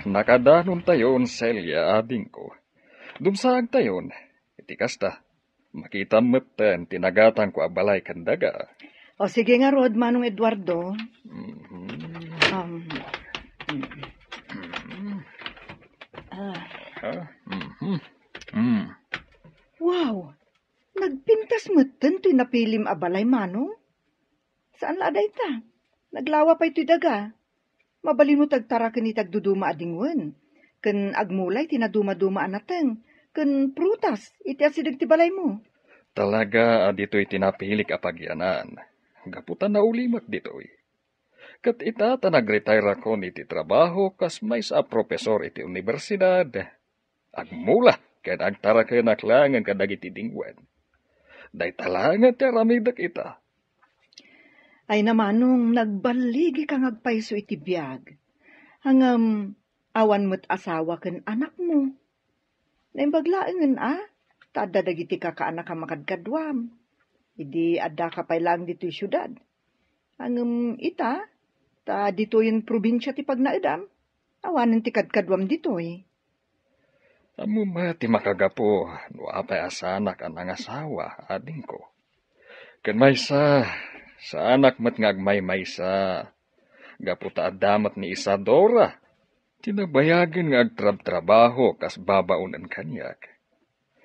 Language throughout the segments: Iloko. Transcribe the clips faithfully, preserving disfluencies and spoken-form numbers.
Nakadanontayon, Celia, adingko. Dumsaagtayon. Iti kasta, makitam metten ti nagatangko a balay ken daga. O sige ngarud, Manong Eduardo. Mhm. Um, mm. Mhm. Ah. Ah, mhm. Mm. Wow! Nagpintas metten toy napilim a balay, Manong. Saan la a dayta. Naglawa pay toy daga. Mabalinmo ti agtaraken iti agduduma a dingwen, ken agmula iti nadumaduma a nateng, ken prutas iti asideg ti balaymo. Talaga a ditoy ti napilik a pagyanan, gapu ta naulimek ditoy. Ket ita ta nagretire-akon iti trabaho kas maysa a profesor iti universidad, agmula ken agtarakenak laengen kadagiti dingwen. Dayta laengen ti aramidek ita. Ay na, Manong, nagballigika nga agpayso iti biag. Ngem awan met asawa ken anakmo. Naimbag laengen a, ta adda dagiti kakaanak a makadkaduam. Idi addaka pay laeng ditoy siudad. Ngem ita, ta ditoyen probinsia ti pagnaedam, awanen ti kadkaduam ditoy. Ammom met ti makagapu no apay a saanak a nangasawa, adingko. Ken maysa, saanak met nga agmaymaysa, gapu ta adda met ni Isadora. Ti nabayagen nga agtrabtrabaho kas babaonen kaniak.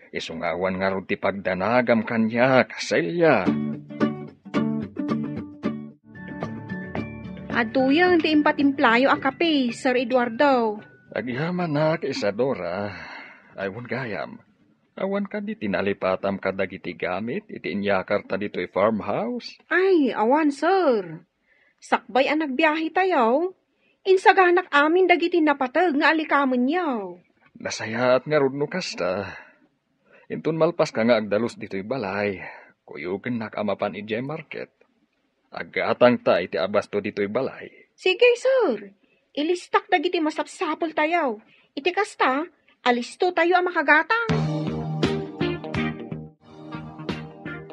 Isu nga awan ngarud ti pagdanagam kaniak, Celia. Adtoyen ti impatimplayo a kape, Sir Eduardo. Agyamanak, Isadora. Ay, wen gayam. Awan kadi ti nalipatam kadagiti gamit iti inyakarta ditoy farmhouse? Ay, awan, sir. Sakbay a nagbiahetayo, insaganak amin dagiti napateg nga alikamenyo. Nasayaat ngarud no kasta. Inton malpaska nga agdalus ditoy balay, kuyogennak a mapan idiay market. Aggatangta iti abasto ditoy balay. Sige, sir. Ilistak dagiti masapsapultayo. Iti kasta, alistotayo a makagatang.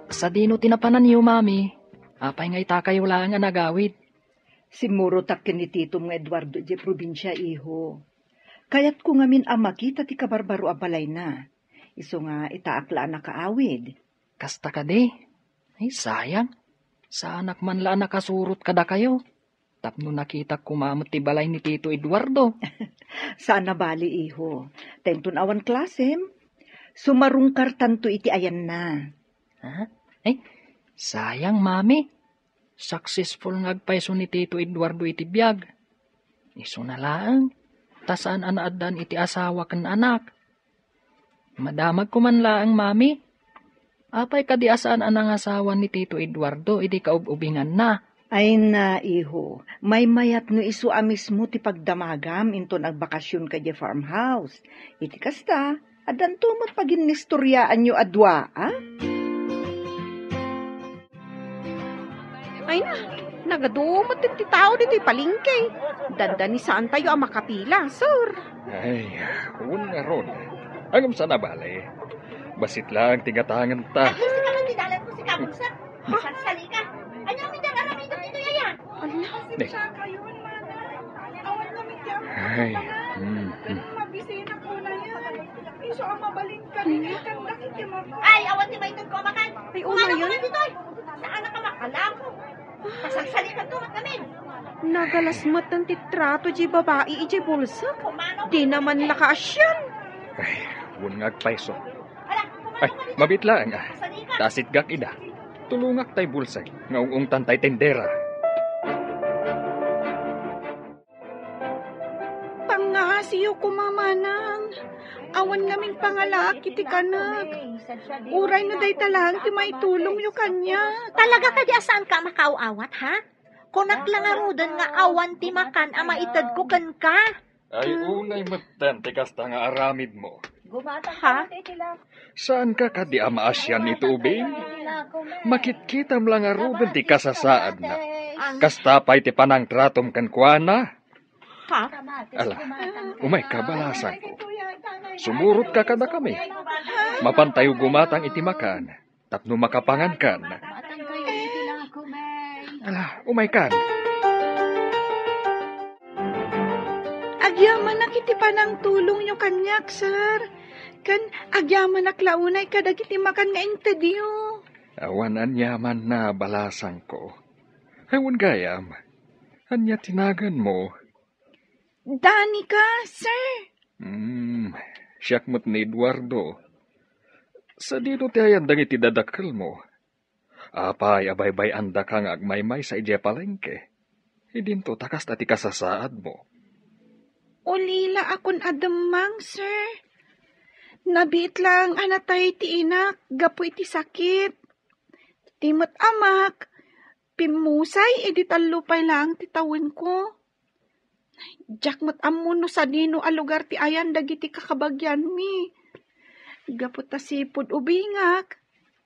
Sadino ti napananyo, Mami? Apay nga itakayo laeng a nagawid? Simmurotak ken ni Titom nga Eduardo idiay probinsia, iho. Kayatko ngamin a makita ti kabarbaro a balayna. Isu nga itaak la a nakaawid. Kasta kadi? Ay, sayang. Saanak man la a nakasurot kadakayo. Tapno nakitak koma met ti balay ni Tito Eduardo. Saan a bali, iho. Ta inton awan klasem, sumarungkartanto iti ayanna. Ha? Ay, sayang, Mami. Successful nga agpayso ni Tito Eduardo iti biag. Isuna laeng, ta saan a naaddaan iti asawa ken anak. Madamagko man laeng, Mami. Apay kadi a saan a nangasawa ni Tito Eduardo idi kaub-ubinganna? Ay na, iho, maymayat no isu a mismo ti pagdamagam inton agbakasionka idiay farmhouse. Iti kasta, addanto met paginnistoriaanyo a dua, a? Ay na, nagadu met ti tao ditoy palengke. Dandani saantayo a makapila, sir. Ay, wen ngarud. Ngem saan a bale. Bassit laeng ti gatangenta. Ay, sika man ti dalan ko, sika, bulsa. Masagsali ka. Ania mi dang aramidem ditoy aya? Ala. Ne. Ay, hmm, hmm. Isu a mabalin kami, ikan dakiti mako. Ay, awan ti maited ko a makan. Ay, unayon. Kumana ka ditoy. Saan ka makalako? Pasagsalikan to, mat kami. Nagalas met ti trato di babai idiay bulsek. Di naman nakaasian. Ay, wen nga agpayso. Ay, mabiit laeng, a. Ta sitgak ida. Tulongak tay bulsek nga ung-ungtan tay tendera. Pangngasiyo koma, manang. Awan ngamin pangalaak iti kanek. Uray no dayta laeng ti maitulongyo kaniak. Talaga kadi a saanka a makaaw-awat, ha? Kunak la ngaruden nga awan ti makan a maitedko kenka. Ay, unay metten ti kasta nga aramidmo. Ha? Saanka kadi a maasian iti ubing? Makitkitam la ngaruden ti kasasaadna. Kasta pay ti panangtratom kenkuana? Ha? Ala, umayka, balasangko. Sumurotka kadakami. Mapantayo gumatang iti makan tapno makapangankan. Ala, umaykan. Agyamanak iti panangtulongyo kaniak, sir. Ken agyamanak la unay kadagiti makan nga intedyo. Awan aniamanna, balasangko. Awan gayam. Ania ti naganmo? Danica, sir. Hmm, siak met ni Eduardo. Sadino ti ayan dagiti dadakkelmo? Apay a baybay-andaka nga agmaymaysa idiay palengke? Idinto ta kasta ti kasasaadmo. Ulila a kun ademmang, sir. Nabiit laeng a natay ti inak gapu iti sakit. Ti met amak, pimmusay idi tallo pay laeng ti tawenko. Diak met ammo no sadino a lugar ti ayan dagiti kakabagianmi. Gapu ta sipud ubingak,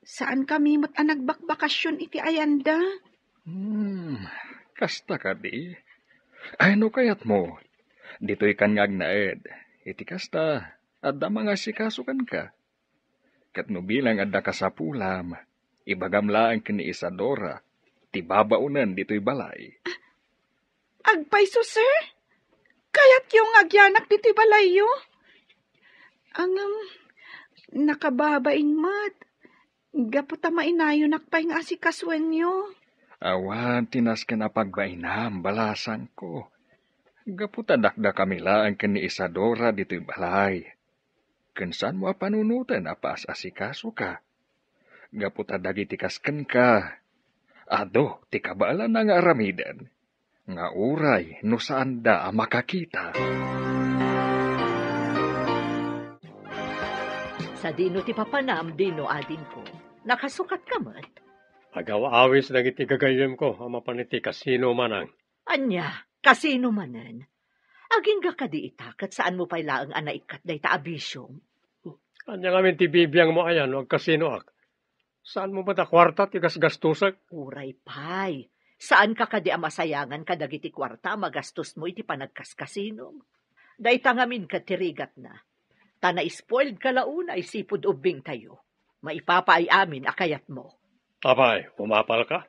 saankami met a nagbakbakasyon iti ayanda. Hmm, kasta kadi? Ay, no kayatmo, ditoy kan nga agnaed. Iti kasta, adda mangasikaso kenka. Ket no bilang adda kasapulam, ibagam laeng ken ni Isadora ti babaonen ditoy balay. Agpayso, sir? Kayatyo nga agyanak ditoy balayyo? Ngem, nakababain met. Gapu ta mainayonak pay nga asikasoenyo. Awan ti nasken a pagbainam, balasangko. Gapu ta dakdakami laeng ken ni Isadora ditoy balay. Ken saanmo a panunoten a paas-asikasoka. Gapu ta dagiti kas kenka, adu ti kabaelanna nga aramiden, nga uray no saanda a makakita. Sadino ti papanam, Dino, adingko? Nakasukatka met? Agaw-awis dagiti gagayyemko a mapan iti kasino, manang. Ania, kasino manen? Agingga kadi ita ket saanmo pay laeng a naikkat dayta a bisiom? Ania ngamin ti bibiangmo aya no agkasinoak? Saanmo met a kuarta ti gasgastosek? Uray pay. Saanka kadi a masayangan kadagiti kuarta a magastosmo iti panagkaskasinom? Dayta ngamin ket ti rigatna. Ta na-spoiledka la unay sipud ubbingtayo. Maipapaay amin a kayatmo. Apay, umapalka?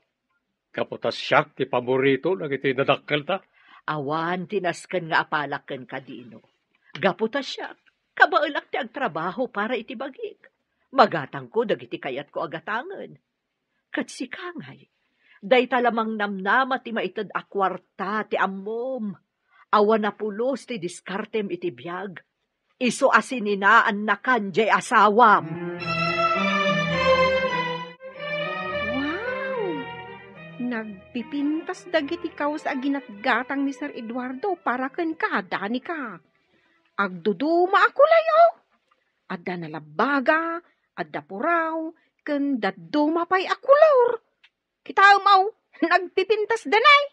Gapu ta siak ti paborito dagiti dadakkelta. Awan ti nasken nga apalak kenka, Dino. Gapu ta siak, kabaelak ti agtrabaho para iti bagik. Magatangko dagiti kayatko a gatangen. Ket sika ngay, dayta la mangnamnama ti maited a kuarta ti ammom. Awan a pulos ti diskartem iti biag. Isu a sininaannakan diay asawam. Wow! Nagpipintas dagiti kaus a ginatgatang ni Sir Eduardo para kenka, Danica. Agduduma a kulay, oh! Adda nalabbaga, adda puraw, ken dadduma pay a kolor. Kitaem, aw, nagpipintas danay.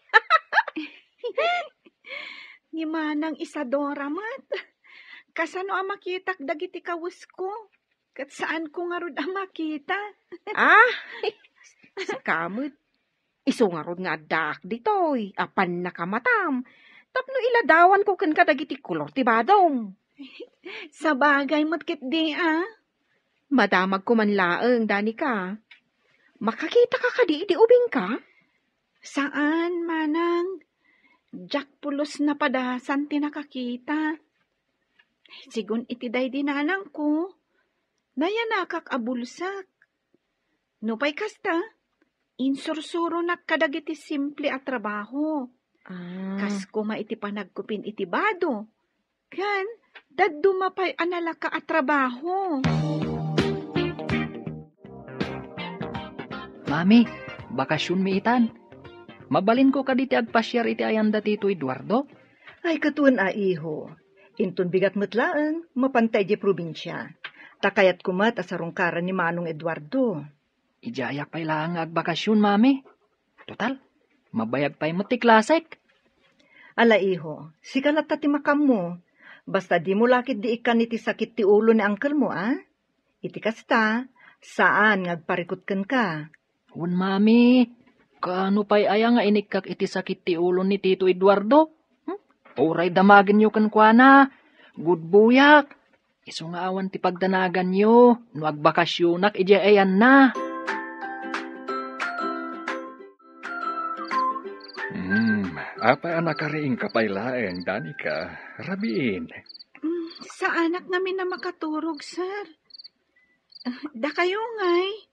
Ni Manang Isadora met. Kasano a makitak dagiti kawesko? Ket saanko ngarud a makita. Ah, sika met. Isu ngarud nga addaak ditoy, apan nakamatam. Tapno iladawanko kenka dagiti kolor ti badom. Sabagay met ketdi, a. Madamagko man laeng, Danica. Makakitaka kadi idi ubingka? Saan, manang. Diak pulos napadasan ti nakakita. Sigun iti daydi nanangko, nayanakak a bulsak. Nupay kasta, insursuronak kadagiti simple a trabaho. Ah. Kas koma iti panagkupin iti bado. Ken, dadduma pay a nalaka a trabaho. Mami, bakasionmi itan. Mabalinko kadi ti agpasiar iti ayanda ti Tito Eduardo? Ay, ket wen a, iho. Inton bigat met laeng, mapanta idiay probinsia. Ta kayatko met a sarungkaran ni Manong Eduardo. Idiayak pay laeng nga agbakasion, Mami. Total, mabayag pay met ti klasek. Ala, iho, sika latta ti makaammo. Basta dimo la ketdi ikkan iti sakit ti ulo ni angkelmo, a? Iti kasta, saan nga agparikut kenka. Wen, Mami, kaano pay aya nga inikkak iti sakit ti ulo ni Tito Eduardo? Hmm? Uray damagenyo kenkuana, gudboyak. Isu nga awan ti pagdanaganyo no agbakasionak idiay ayanna. Hmm, apay a nakariingka pay laeng, Danica? Rabiin. Mm, saanak ngamin a makaturog, sir. Ah, dakayo ngay?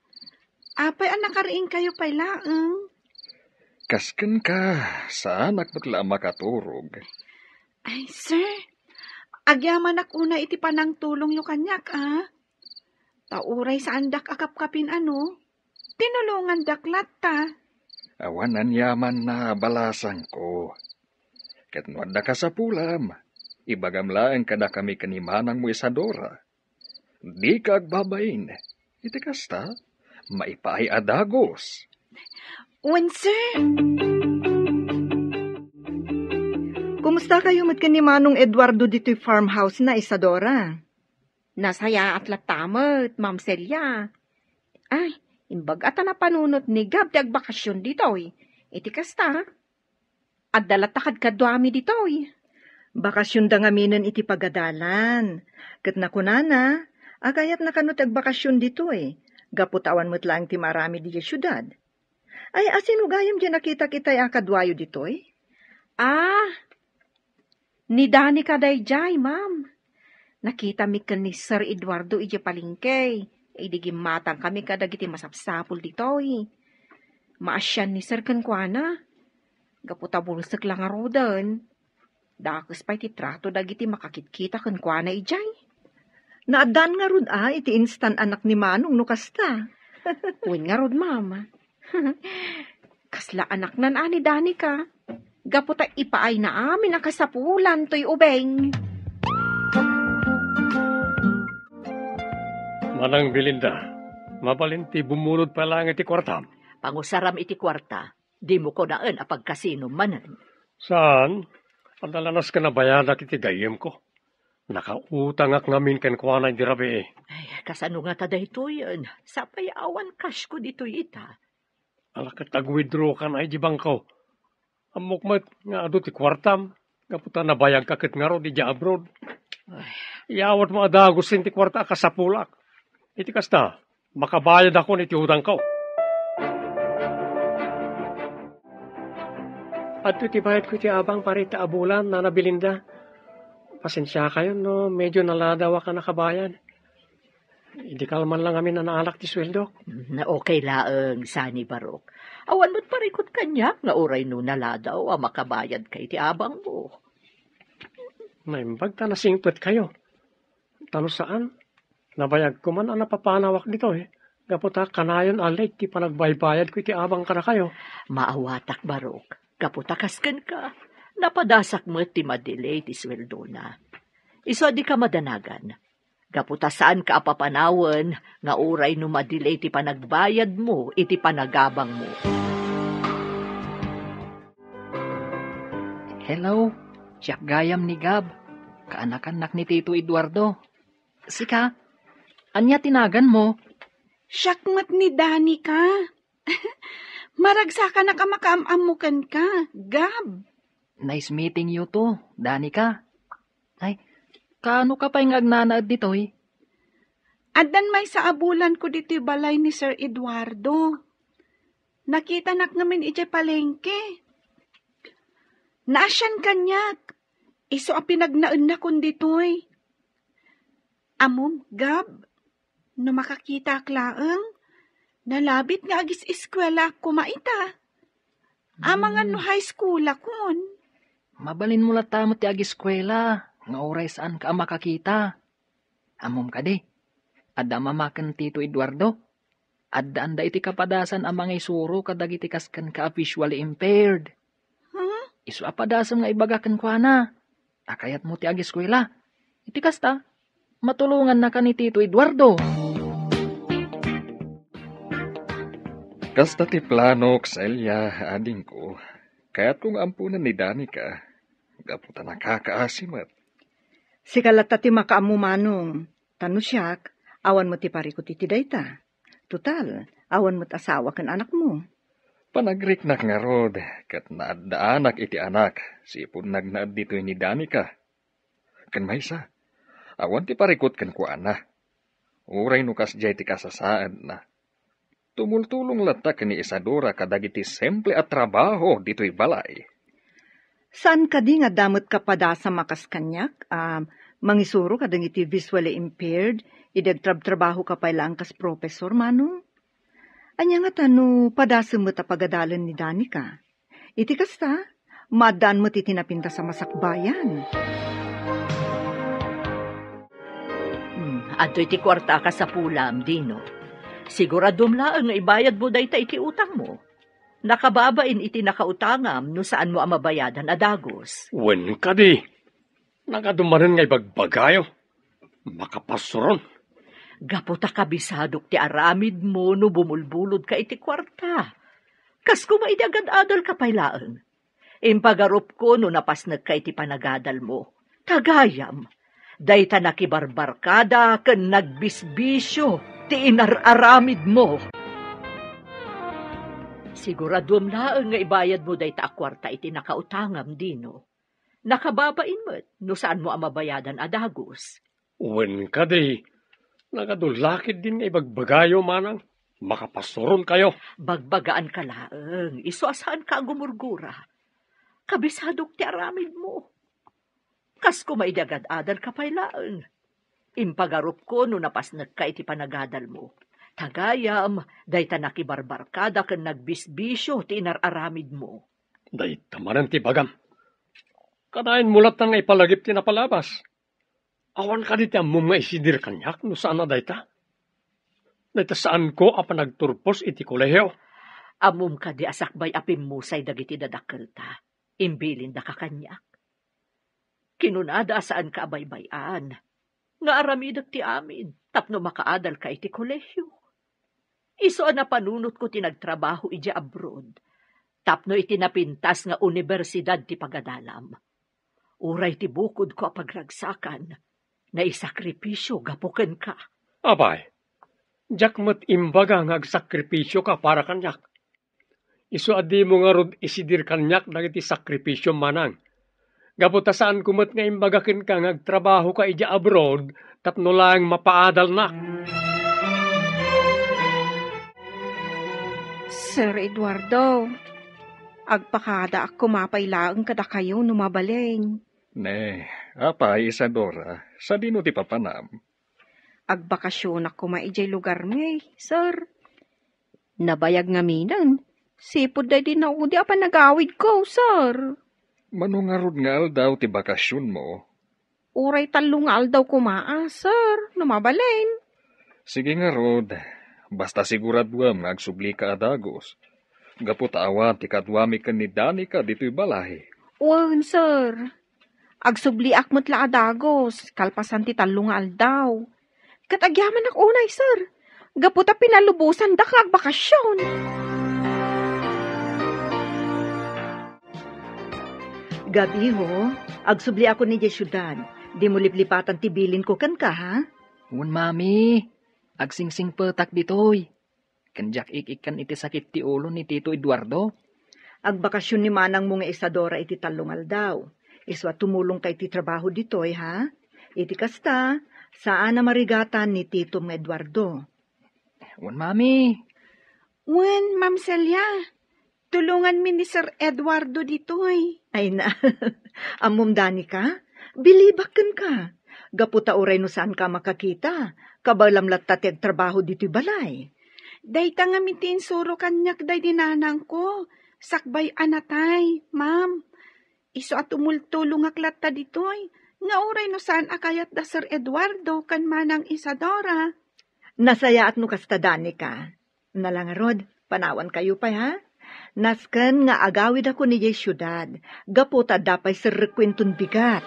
Apay a nakariingkayo pay laeng? Kas kenka, saanak met la a makaturog. Ay, sir, agyamanak unay iti panangtulongyo kaniak, a? Ta uray saandak a kapkapin, ano? Tinulongandak latta. Awan aniaman a balasangko. Ket no adda kasapulam, ibagam laeng kadakami ken ni manangmo Isadora. Dika agbabain. Iti kasta, maipaay a dagus. Wen, sir. Kumusta kayo met ken ni Manong Eduardo ditoy farmhouse na, Isadora? Nasayaat latta met, Ma'am Celia. Ay, imbag a ta napanunot ni Gab ti agbakasyon ditoy. Iti kasta, adda latta kadkaduami ditoy. Bakasyonda ngaminen iti pagadalan. Ket nakunana, a kayatna kano ti agbakasyon ditoy. Gapu ta awan met laeng ti maaramid idiay siudad. Ay, asino gayam diay nakitak itay a kaduayo ditoy? Ah, ni Danica daydiay, ma'am. Nakitami ken ni Sir Eduardo idiay palengke, idi gimmatangkami kadagiti masapsapul ditoy. Maasian ni Sir kenkuana. Gapu ta bulsek la ngaruden. Dakes pay ti trato dagiti makakitkita kenkuana idiay. Naaddaan ngarud a iti instant anak ni Manong no kasta. Wen ngarud, ma'am. Kasla anaknan a ni Danica. Gapu ta ipaayna amin a kasapulan toy ubing. Manang Belinda, mabalin ti bumulod pay laeng iti kuartam. Pangusaram iti kuarta. Dimo kunaen a pagkasinom manen. Saan? Adda la nasken a bayadak iti gayyemko. Nakautangak ngamin kenkuana idi rabii. Ay, kasano ngata daytoyen? Sapay awan cashko ditoy ita. Ala ket ag-withdrawkan idiay bangko. Ammok met nga adu ti kuartam, gapu ta nabayagka ket ngarud idiay abroad. Ay. Iyawatmo a dagusen ti kuarta a kasapulak. Iti kasta, makabayadakon iti utangko. Adtoy ti bayadko iti abang, pare, ta abulan, Nana Belinda. Pasensiakayon no medyo naladawak a nakabayad. Idi kalman lang amin a naalak ti sueldok. Mm, okay laeng, sani, Barok. Awan met parikut kaniak nga uray no naladaw a makabayadka iti abangmo. Naimbag ta nasingpetkayo. Ta no saan, nabayagko man a napapanawak ditoy, gapu ta kanayon a late ti panagbaybayadko iti abang kadakayo. Maawatak, Barok, gapu ta kas kenka, napadasak met ti madelay ti sueldona. Isu a dika madanagan, gapu ta saanka a papanawen nga uray no madelay ti panagbayadmo iti panagabangmo. Hello, siak gayam ni Gab. Kaanakannak ni Tito Eduardo. Sika, ania ti naganmo? Siak met ni Danica. Maragsakanak a makaam-ammo kenka, Gab. Nice meeting you too, Danica. Ay, kaano ka pay nga agnanaed ditoy? Addan maysa a bulanko ditoy balay ni Sir Eduardo. Nakitanak ngamin idiay palengke. Naasian kaniak. Isu a pinagnaennakon ditoy. Ammom, Gab, no makakitak laeng, nalabit nga agis-eskuelaak koma ita. Amangan no high schoolakon. Mabalinmo latta met ti agiskuela nga uray saanka a makakita. Ammom kadi, adda mama ken Tito Eduardo. Addaanda iti kapadasan a mangisuro kadagiti kas kenka a visually impaired. Huh? Isu a padasem nga ibaga kenkuana a kayatmo ti agiskuela. Iti kasta, matulongannaka ni Tito Eduardo. Kasta ti planok, Celia, adingko. Kayatko nga amponen ni Danica. Gapu ta nakakaasi met. Sika latta ti makaammo, Manong. Ta no siak, awan met ti parikut iti dayta. Total, awan met asawa ken anakmo. Panagriknak ngarud, ket naaddaanak iti anak, sipud nagnaed ditoy ni Danica. Ken maysa, awan ti parikut kenkuana. Uray no kasdiay ti kasasaadna. Tumultulong latta ken ni Isadora kadagiti simple a trabaho ditoy balay. Saan kadi nga adda met kapadasam a kas kaniak a mangisuro kadagiti visually impaired idi agtrabtrabahoka pay laeng kas professor, Manong? Ania ngata no padasem met a pagadalen ni Danica? Iti kasta, maaddaan met iti napintas a masakbayan. Hmm, adtoy ti kuarta a kasapulam, Dino. Siguraduem laeng nga ibayadmo dayta iti utangmo. Nakababain iti nakautangam no saanmo a mabayadan a dagus. Wen kadi, nagadu manen nga ibagbagayo. Makapasuron. Gapu ta kabisadok ti aramidmo no bumulbulodka iti kuarta. Kas koma idi agad-adalka pay laeng. Impagarupko no napasnekka iti panagadalmo. Ta gayam, dayta nakibarbarkada ken nagbisbisio ti inar-aramidmo. Siguraduem laeng nga ibayadmo dayta a kuarta iti nakautangam, Dino. Nakababain met no saanmo a mabayadan a dagus. Wen kadi, nagadu la ketdin nga ibagbagayo, Manang. Makapasuronkayo. Bagbagaanka laeng, isu a saanka a gumurgura. Kabisadok ti aramidmo. Kas koma idi agad-adalka pay laeng. Impagarupko no napasnekka iti panagadalmo. Ta gayam, dayta nakibarbarkada ken nagbisbisio ti inar-aramidmo. Dayta manen ti ibagam. Kanayon mo latta nga ipalagip ti napalabas. Awan kadi ti ammom nga isidir kaniak no saan a dayta? Dayta saanko a panagturpos iti kolehio. Ammom kadi a sakbay a pimmusay dagiti dadakkelta, imbilindaka kaniak. Kinunada a saanka a baybay-an nga aramidek ti amin tapno makaadalka iti kolehio. Isu a napanunotko ti nagtrabaho idiay abroad tapno iti napintas nga universidad ti pagadalam. Uray ti bukodko a pagragsakan, naisakripisio gapu kenka. Apay, diak met imbaga nga agsakripisioka para kaniak. Isu a dimo ngarud isidir kaniak dagiti sakripisio, Manang. Gapu ta saanko met nga imbaga kenka nga agtrabahoka idiay abroad tapno laeng mapaadalnak. Sir Eduardo, agpakadaak koma pay laeng kadakayo no mabalin. Ne, apay, Isadora, sadino ti papanam? Agbakasionak koma idiay lugarmi, sir. Nabayag ngaminen, sipud daydi naudi a panagawidko, sir. Mano ngarud nga aldaw ti bakasionmo? Uray tallo nga aldaw koma, a, sir, no mabalin. Sige ngarud, basta siguraduem nga agsublika a dagus. Gapu ta awan ti kaduami ken ni Danica ditoy balay. Wen, sir. Agsubliak met la a dagus, kalpasan ti tallo nga aldaw. Ket agyamanak unay, sir. Gapu ta pinalubosandak nga agbakasion. Gabiho, agsubliakon idiay siudad. Dimo liplipatan ti bilinko kenka, ha? Wen, Mami. Agsingsingpetak ditoy. Ken diak ik-ikkan iti sakit ti ulo ni Tito Eduardo. Agbakasion ni manangmo nga Isadora iti tallo nga aldaw. Isu a tumulongka iti trabaho ditoy, ha? Iti kasta, saan a marigatan ni titom nga Eduardo. Wen, Mami. Wen, Ma'am Celia. Tulonganmi ni Sir Eduardo ditoy. Ay na, ammom, Danica? Bilibak kenka. Gapu ta uray no saanka a makakita, kabaelam latta ti agtrabaho ditoy balay. Dayta ngamin ti insuro kaniak daydi nanangko, sakbay a natay, ma'am. Isu a tumultulongak latta ditoy, nga uray no saan a kayat da Sir Eduardo ken Manang Isadora. Nasayaat no kasta, Danica. Nala ngarud, panawankayo pay, ha? Nasken nga agawidakon idiay siudad, gapu ta adda pay serrekko inton bigat.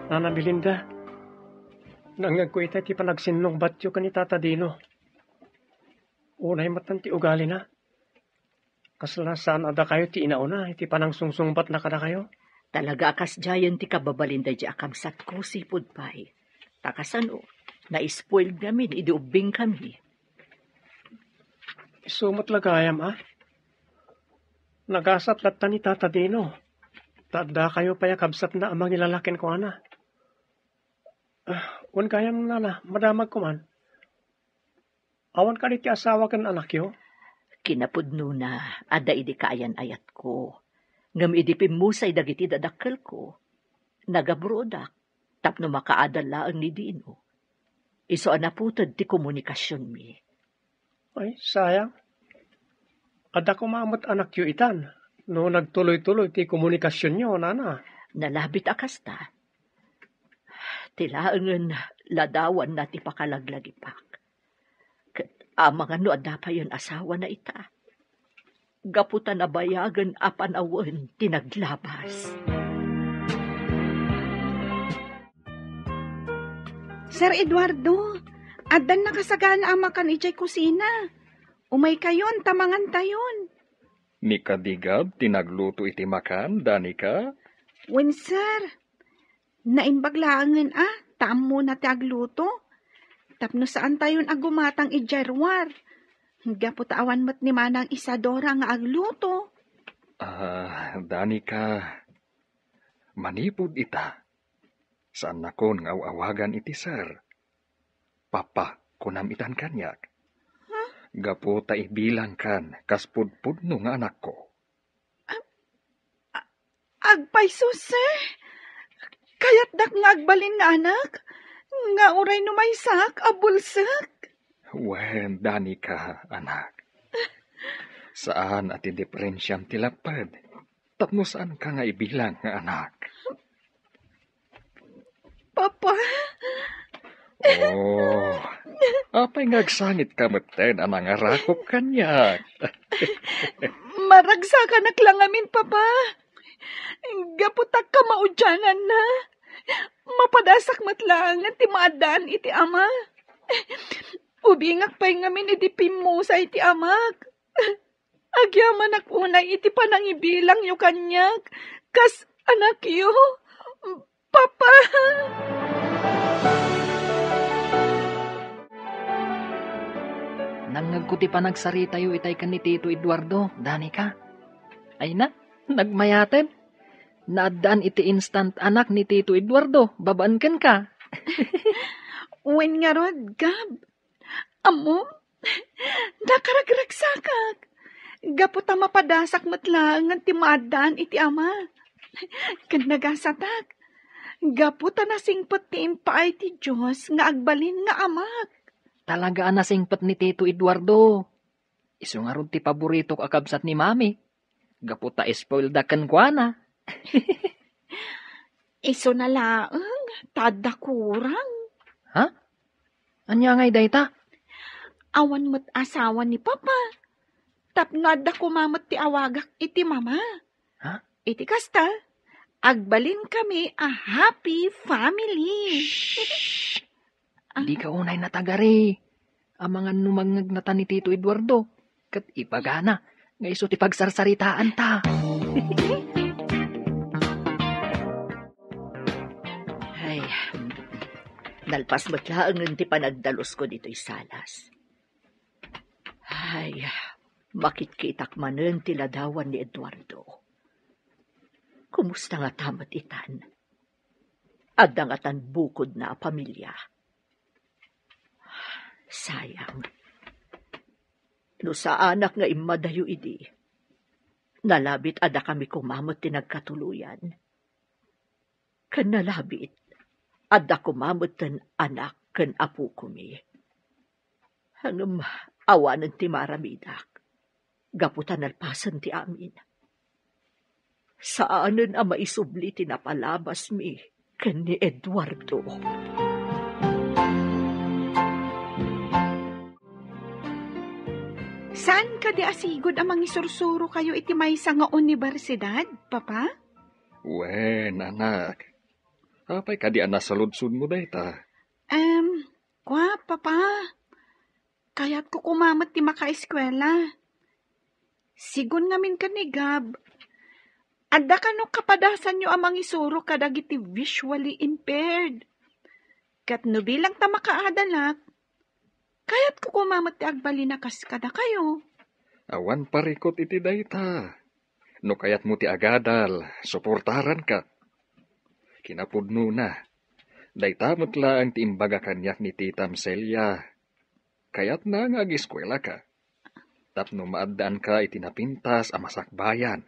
Nana Belinda, nangngegko ita iti panagsinnungbatyo ken ni Tata Dino. Unay met ti ugalina. Kasla saan a dakayo ti inauna iti panangsungsungbatna kadakayo? Talaga a kasdiayen ti kababalin daydi a kabsatko, sipud pay. Ta kasano, na-spoiled ngamin idi ubbingkami. Isu met la gayam, a? Nagasat latta ni Tata Dino. Ta addakayo pay a kabsatna a mangilala kenkuana. Ah, Wen gayam, nana, madamagko man. Awan kadi ti asawa ken anakyo? Kinapudnona, adda idi kaayan-ayatko. Ngem idi pimmusay dagiti dadakkelko, nagabruodak tapno makaadal laeng ni Dino. Isu a naputed ti komunikasionmi. Ay, sayang. Adda koma met anakyo itan, no nagtuloy-tuloy ti komunikasionyo, nana. Nalabit a kasta. Ti laengen ladawanna ti pakalaglagipak. Ket amangan no adda payen asawana ita. Gapu ta nabayagen a panawen ti naglabas. Sir Eduardo, addan nakasagana a makan idiay kusina. Umaykayon ta mangantayon. Ni Kadigab ti nagluto iti makan, Danica? Wen, sir. Naimbag laengen a, ta ammona ti agluto. Tapno saantayon a gumatang idiay ruar. Gapu ta awan met ni Manang Isadora nga agluto. Ah, Danica, manipud ita, saannakon nga aw-awagan iti sir. Papa, kunam itan kaniak. Ha? Gapu ta ibilangkan kas pudpudno nga anakko. A-, agpayso, sir. Kayatdak nga agbalin nga anak, nga uray no maysak a bulsek. Wen, Danica, anak. Saan a ti diperensiam ti lapped. Tapno saanka nga ibilang nga anak. Papa? Oh, apay nga agsangitka metten a nangarakop kaniak? Maragsakanak la ngamin, Papa. Gapu ta kamaudiananna, mapadasak met laengen ti maaddaan iti ama. Ubingak pay ngamin idi pimmusay ti amak. Agyamanak unay iti panangibilangyo kaniak kas anakyo, Papa. Nangngegko ti panagsaritayo itay ken ni Tito Eduardo, Danica. Ay na, nagmayaten. Naaddaan iti instant anak ni Tito Eduardo, babaen kenka. Wen ngarud, Gab. Ammom, nakaragragsakak. Gapu ta mapadasak met laengen ti maaddaan iti ama. Ken nagasatak, gapu ta nasingpet ti impaay ti Dios nga agbalin nga amak. Talaga a nasingpet ni Tito Eduardo. Isu ngarud ti paboritok a kabsat ni Mami. Gapu ta spoiled da kenkuana. Isuna laeng ta adda kurang. Ha? Ania ngay dayta? Awan met asawa ni Papa. Tapno adda koma met ti awagak iti Mama. Ha? Iti kasta, agbalinkami a happy family. Shh! Ah. Dika unay natagari. Amangan no mangngegnatan ni Tito Eduardo. Ket ibagana nga isu ti pagsarsaritaanta. Ay, nalpas met laengen ti panagdalusko ditoy salas. Ay, makitkitak manen ti ladawan ni Eduardo. Kumusta ngata met itan? Adda ngatan bukodna a pamilia? Sayang. No saanak nga immadayo idi, nalabit a dakami koma met ti nagkatuloyan. Ken nalabit, adda koma metten anak ken apokomi. Ngem awanen ti maaramidak, gapu ta nalpasen ti amin. Saanen a maisubli ti napalabasmi ken ni Eduardo. Saan kadi a sigud a mangisursurokayo iti maysa nga universidad, Papa? Wen, anak. Apay kadi a nasaludsodmo dayta? Em, kua, Papa. Kayatko koma met ti makaeskuela. Sigun ngamin ken ni Gab, adda kano kapadasanyo a mangisuro kadagiti visually impaired. Ket no bilang ta makaadalak, kayatko koma met ti agbalin a kas kadakayo. Awan parikut iti dayta. No kayatmo ti agadal, suportaranka. Kinapudnona, Dayta met laeng ti imbaga kaniak ni Titam Celia. Kayatna nga agiskuelaka. Tapno maaddaanka iti napintas a masakbayan.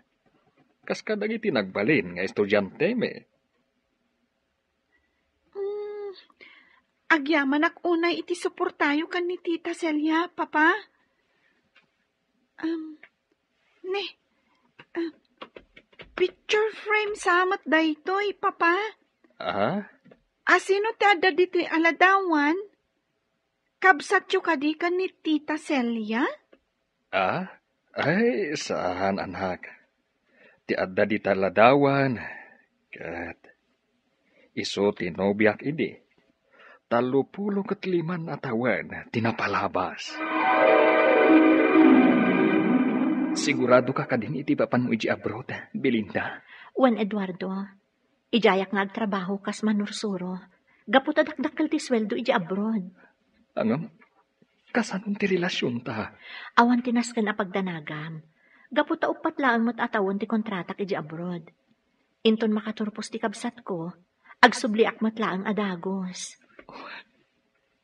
Kas kadagiti nagbalin nga estudiantemi. Mm, agyamanak unay iti suportayo ken ni Tita Celia, Papa. Um, ne, um, picture frame sa met daytoy, Papa. Aha? Asino ti adda ditoy a ladawan? Kabsatyo kadi ken ni Tita Celia? Ah? Ay, saan, anak. Ti adda dita ladawan, ket isu ti nobiak idi. Tallopulo ket liman a tawen ti napalabas. Sigurado ka kadin iti papanmo iti abroad, Belinda? Wen, Eduardo. Idiayak nga agtrabaho kas manursuro. Gapu ta dakdakkel ti sueldo iti abroad. Ngem, kasanon ti relasionta? Awan ti nasken a pagdanagam. Gapu ta uppat laeng met a tawen ti kontratak iti abroad. Inton makaturpos ti kabsatko, agsubliak met laeng a dagus.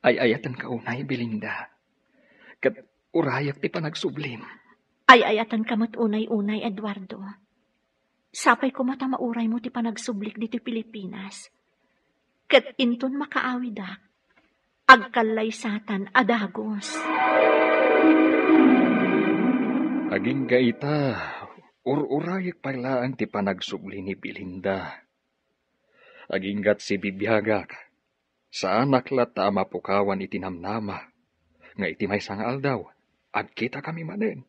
Ay-ayatenka unay, Belinda. Ket urayek ti panagsublim. Ay-ayatenka met unay-unay, Eduardo. Sapay koma ta mauraymo ti panagsublik ditoy Pilipinas. Ket inton makaawidak, agkallaysatan a dagus. Agingga ita, ur-urayek pay laeng ti panagsubli ni Belinda. Aginggat sibibiagak, saanak latta a mapukawan iti namnama, nga iti maysa nga aldaw, agkitakami manen.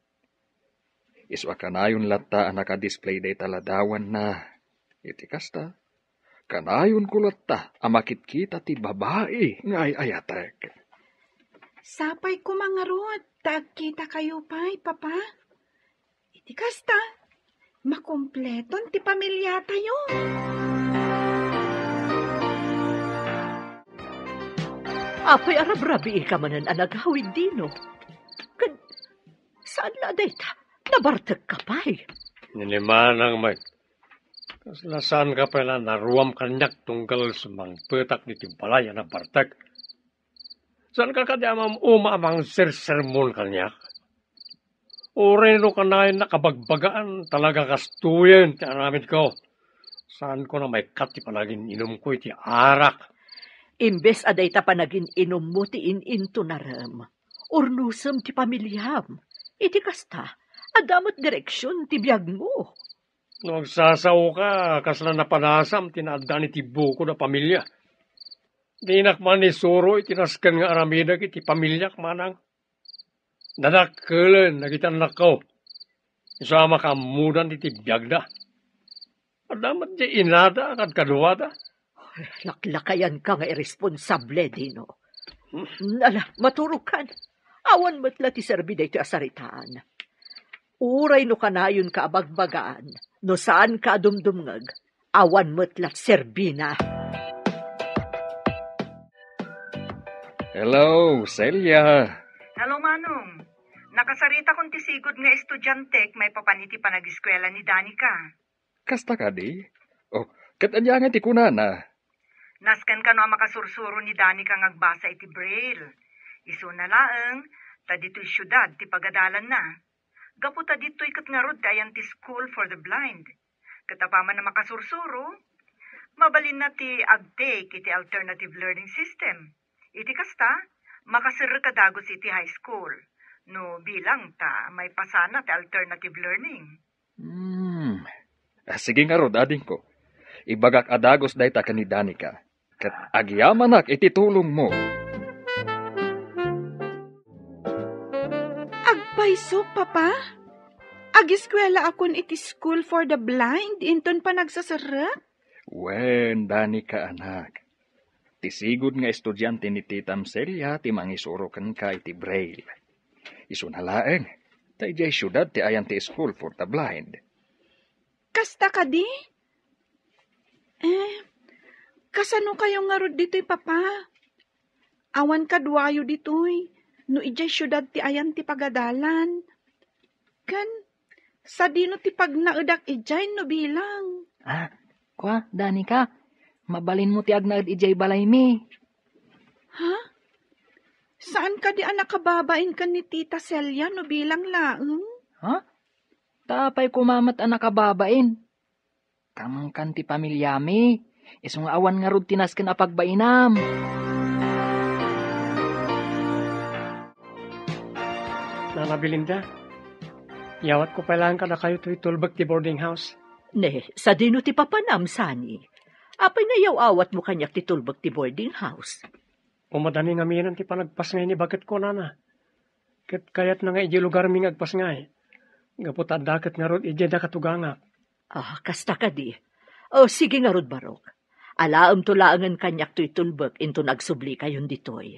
Isu a kanayon latta a nakadisplay dayta ladawanna. Iti kasta, kanayonko latta a makitkita ti babai nga ay-ayatek. Sapay koma ngarud ta agkitakayo pay, Papa. Iti kasta, makumpleton ti pamiliatayo. Apay a rabrabiika manen a nagawid, Dino? Ken saan la dayta? Nabartekka pay? Ninimanang met. Kasla saanka pay la naruam kaniak tunggal sumangpetak ditoy balay a nabartek. Saanka kadi a mam-uma a mangsersermon kaniak? Uray no kanayon a kabagbagaan, talaga kastoyen ti aramidko. Saanko a maikkat ti panagin-inumko iti arak. Imbes a dayta panagin-inummo ti in-intonarem, urnosem ti pamiliam. Iti kasta, adda met direksion ti biagmo. No agsasaoka, kasla napanasam ti naaddaan iti bukod a pamilia. Dinak man isuro iti nasken nga aramidek iti pamiliak, manang. Dadakkelen dagiti annakko. Isu a makaammodan iti biagda. Adda met ti inada a kadkaduada. Laklakayanka nga irresponsable, Dino. Ala, maturogkan. Awan met la ti serbi daytoy a saritaan. Uray no kanayonka a bagbagaan, no saanka a dumdumngeg, awan met la ti serbina. Hello, Celia. Hello, Manong. Nakasaritakon ti sigud nga estudiantek maipapan iti panagiskuela ni Danica. Kasta kadi? Oh, ket ania ngay ti kunana? Nasken kano a makasursuro ni Danica nga agbasa iti Braille. Isuna laeng, ta ditoy siudad ti pagadalanna. Gapu ta ditoy ket ngarud ti ayan ti School for the Blind. Ket apaman a makasursuro, mabalinna ti agtake iti alternative learning system. Iti kasta, makaserrek a dagus iti high school. No bilang ta maipasana ti alternative learning. Hmm. Ah, sige ngarud, adingko. Ibagak a dagus dayta ken ni Danica. Ket agyamanak iti tulongmo. Agpayso, Papa? Agiskuelaakon iti School for the Blind inton panagsaserrek? Wen, Danica, anak. Ti sigud nga estudiante ni Titam Celia ti mangisuro kenka iti Braille. Isuna laeng, ta idiay siudad ti ayan ti School for the Blind. Kasta kadi? Eh, kasano kayo ngarud ditoy, Papa? Awan kaduayo ditoy, no idiay siudad ti ayan ti pagadalan. Ken, sadino ti pagnaedak idiay no bilang? Ah, kua, Danica, Mabalinmo ti agnaed idiay balaymi. Ha? Saan kadi a nakababain ken ni Tita Celia no bilang laeng? Ha? Ta apay koma met a nakababain? Kamangkan ti pamiliami, isu nga awan ngarud ti nasken a pagbainam. Nana Belinda, yawatko pay laeng kadakayo toy tulbek ti boarding house. Ne, sadino ti papanam, Sani? Apay nga yaw-awatmo kaniak ti tulbek ti boarding house? Umadani ngamin ti panagpasngay ni baketko, Nana. Ket kayatna nga idiay lugarmi nga agpasngay. Gapu ta adda ket ngarud idiay da katugangak. Ah, kasta kadi. O, sige ngarud, Barok. Alaemto laengen kaniak toy tulbek inton agsublikayon ditoy.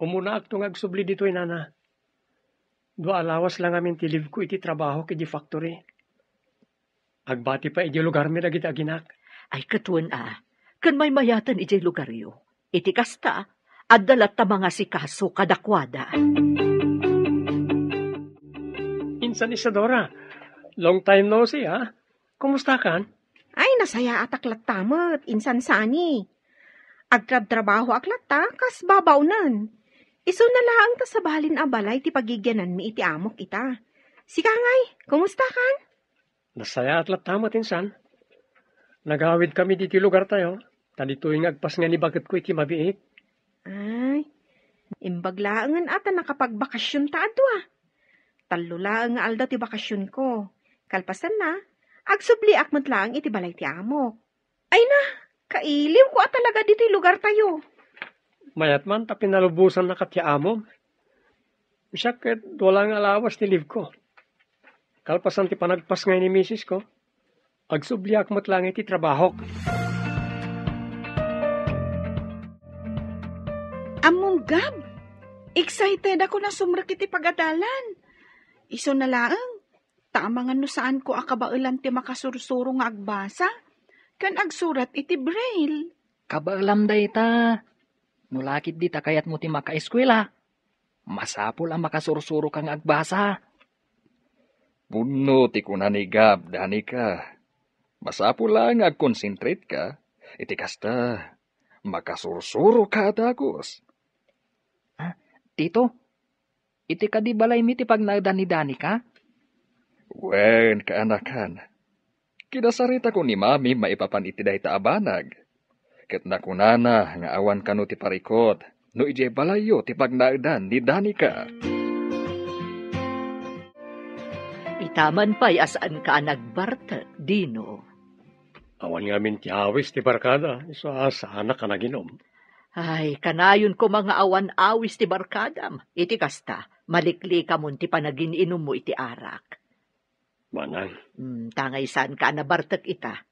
Umunaakto nga agsubli ditoy, Nana. Dua a lawas la ngamin ti leave ko iti trabahok iti factory. Agbati pay idiay lugarmi dagiti aginak. Ay, ket wen a, ken maymayaten idiay lugaryo. Iti kasta, adda latta mangasikaso kadakuada. Insan Isadora, long time no see, ha? Kumustakan? Ay, nasayaatak latta met, insan Sani. Agtrabtrabahoak latta, kas babaonen. Isuna laeng ta sabalin a balay ti pagigiananmi iti amok ita. Sika ngay, kumustakan? Nasayaat latta met, insan. Nagawidkami ditoy lugartayo, ta ditoy nga agpasngay ni baketko iti mabiit. Ay, imbag laengen a ta nakapagbakasionta a dua. Tallo laeng nga aldaw ti bakasionko. Kalpasanna, agsubliak met laeng iti balay ti amok. Ay na, kailiwko a talaga ditoy lugartayo. Mayat man ta pinalubosannaka ti amom. Siak ket dua laeng a lawas ti leave ko. Kalpasan ti panagpasngay ni misisko, agsubliak met laeng iti trabahok. Ammom, Gab, excited ako a sumrek iti pagadalan. Isuna laeng, ta amangan no saanko a kabaelan ti makasursuro nga agbasa ken agsurat iti braille. Kabaelam dayta. No la ketdi ta kayatmo ti makaeskuela, masapul a makasursuroka nga agbasa. Pudno ti kuna ni Gab, Danica. Masapul la nga agkonsentrate ka. Iti kasta, makasursuroka a dagus. Ah, Tito, iti kadi balaymi ti pagnaedan ni Danica? Wen, kaanakan. Kinasaritakon ni Mami maipapan iti dayta a banag. Ket nakunana nga awan kano ti parikut no idiay balayyo ti pagnaedan ni Danica. Itaman pay a saanka a nagbartek, Dino. Awan ngamin ti awis ti barkada, isu a saanak a naginom. Ay, kanayon koma nga awan awis ti barkadam. Iti kasta, maliklikamon ti panagin-inummo iti arak. Manang. Hmm, tangay saanka a nabartek ita.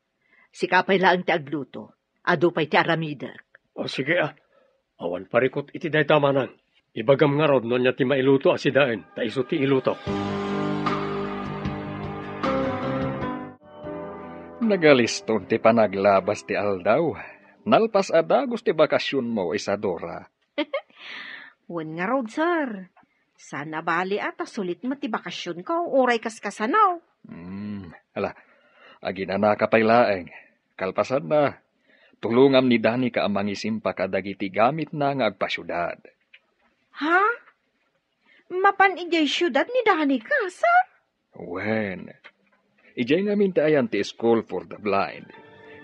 Sika pay laeng ti agluto. Adu pay ti aramidek. O, sige, ah. Awan parikut iti dayta, Manang. Ibagam ngarud no ania ti mailuto a sidaen, ta isu ti ilutok. Nagaliston ti panaglabas ti aldaw. Nalpas a dagus ti bakasionmo, Isadora. Wen ngarud, sir. Saan a bali a ta sulit met ti bakasionko, uray kaskasano. Hmm, ala, aginanaka pay laeng. Kalpasanna, tulongam ni Danica a mangisimpa kadagiti gamitna nga agpasiudad. Ha? Mapan idiay siudad ni Danica, sir? Wen, idiay ngamin ti ayan ti School for the Blind.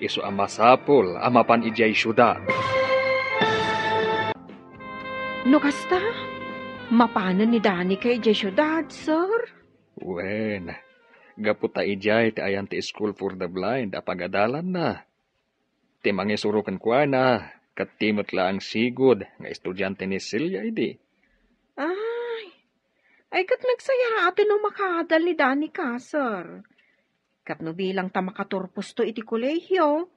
Isu a masapul a mapan idiay siudad. No kasta, mapanen ni Danica idiay siudad, sir? Wen, gapu ta idiay ti ayan ti School for the Blind a pagadalanna. Ti mangisuro kenkuana, ket ti met laeng sigud nga estudiante ni Celia idi. Ay, ay, ket nagsayaaten no makadal ni Danica, sir. Ket no bilang ta makaturposto iti kolehio,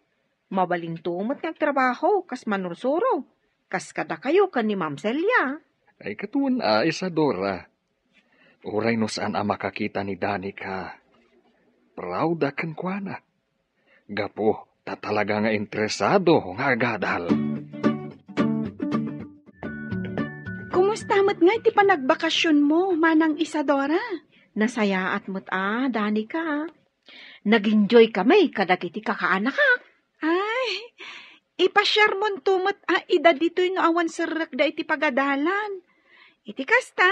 mabalinto met nga agtrabaho kas manursuro, kas kadakayo ken ni Ma'am Celia. Ay, ket wen a, Isadora. Uray no saan a makakita ni Danica, proud a kenkuana. Gapu ta talaga nga interesado nga agadal. Kumusta met ngay ti panagbakasionmo, Manang Isadora? Nasayaat met a, Danica. Nag-enjoy kami kadagiti kakaanakak. Ay, Ipasiarmonto met a ida ditoy no awan serrekda iti pagadalan. Iti kasta,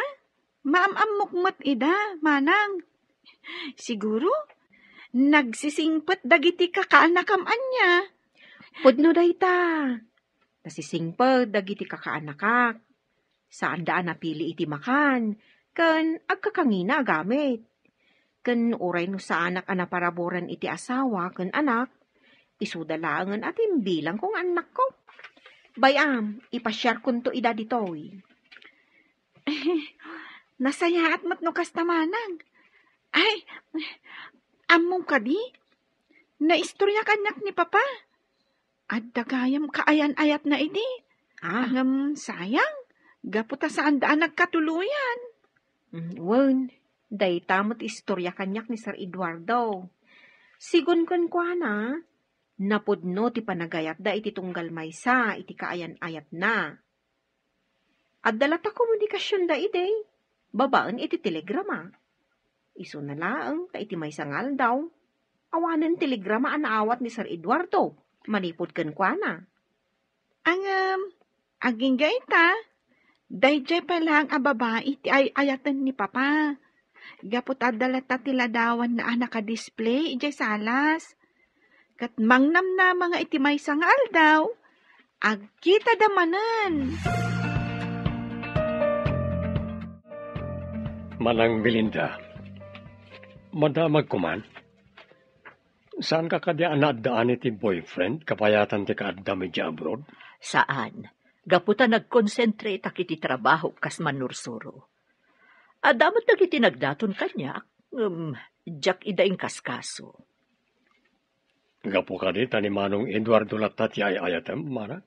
maam-ammok met ida, manang. Siguro, nagsisingpet dagiti kakaanakam ania. Pudno dayta. Nasisingpet dagiti kakaanakak. Saanda a napili iti makan, ken agkakangina a gamit. Ken uray no saanak a naparaburan iti asawa ken anak, isuda laengen a timbilangko nga annakko. Bay-am, ipasiarkonto ida ditoy. Nasayaat met no kasta manang. Ay, ammom kadi? Naistorya kaniak ni Papa. Adda gayam kaayan-ayatna idi. Ah. Ngem sayang, gapu ta saanda a nagkatuloyan. Mm, wen, dayta met istorya kaniak ni Sir Eduardo. Sigun kenkuana, napudno ti panagayatda iti tunggal maysa iti kaayan-ayatna. Adda latta komunikasionda idi, babaen iti telegrama. Isuna laeng ta iti maysa nga aldaw, awanen telegrama a naawat ni Sir Eduardo manipud kenkuana. Ngem, agingga ita, daydiay pay laeng a babai ti ay-ayaten ni Papa. Gapu ta adda latta ti ladawanna a nakadisplay idiay salas. Ket mangnamnama nga iti maysa nga aldaw, agkitada manen. Manang Belinda, madamagko man. Saanka kadi a naaddaan iti boyfriend kabayatan ti kaaddam idiay abroad? Saan. Gapu ta nagkonsentrateak iti trabahok kas mannursuro. Adda met dagiti nagdaton kaniak, ngem diak ida inkaskaso. Gapu kadi ta ni Manong Eduardo latta ti ay-ayatem, manang?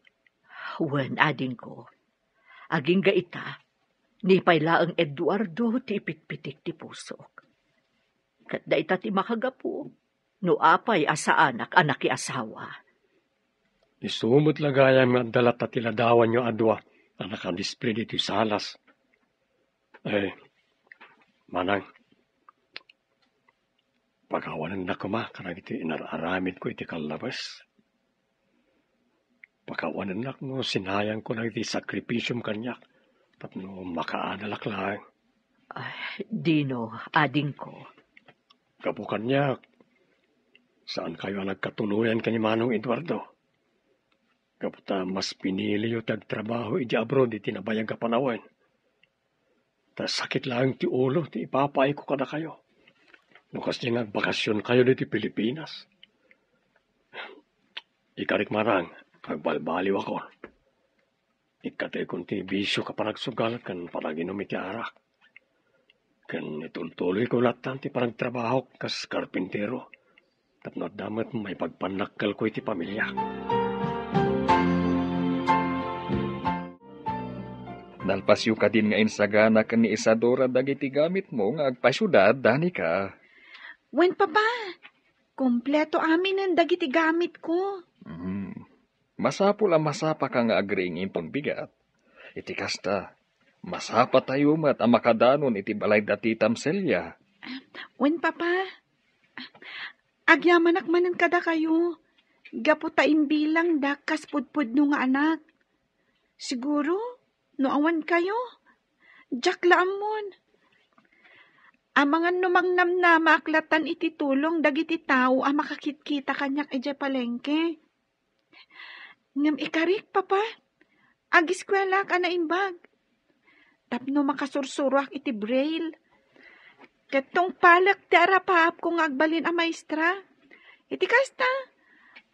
Wen, adingko. Agingga ita, ni pay laeng Eduardo ti ipitpitik ti pusok. Ket dayta ti makagapu no apay a saanak a nakiasawa. Isu met la gayam nga adda latta ti ladawanyo a dua a nakadisplay ditoy salas. Eh, manang, pakawanennak koma kadagiti inar-aramidko iti kallabes. Pakawanennak no sinayangko dagiti sakripisiom kaniak tapno makaadalak laeng. Ay, dino, adingko. Gapu kaniak, saankayo a nagkatuloyan ken ni Manong Eduardo. Gapu ta mas piniliyo ti agtrabaho idiay abroad iti nabayag a panawen. Ta sakit laeng ti ulo ti ipapaayko kadakayo. No kasdi nga agbakasionkayo ditoy Pilipinas. Ikarik manang, agbalbaliwakon. Ikkataykon ti bisio a panagsugal ken panaginum iti arak. Ken itultuloyko lattan ti panagtrabahok kas karpintero. Tapno adda met maipagpannakkelko iti pamiliak. Nalpasyo kadin nga insagana ken ni Isadora dagiti gamitmo nga agpasiudad, Danica? Wen, Papa. Kompleto aminen dagiti gamitko. Mhm. Masapul a masapaka nga agriing inton bigat. Iti kasta, masapatayo met a makadanon iti balay da titam Celia. Wen, Papa. Agyamanak manen kadakayo, gapu ta imbilangdak kas pudpudno nga anak. Siguro, no awan kayo, diak la ammon. Amangan no mangnamnamaak lattan iti tulong dagiti tao a makakitkita kaniak idiay palengke. Ngem ikarik, Papa, agiskuelaak a naimbag. Tapno makasursuroak iti braille. Ket tungpalek ti arapaapko nga agbalin a maestra. Iti kasta,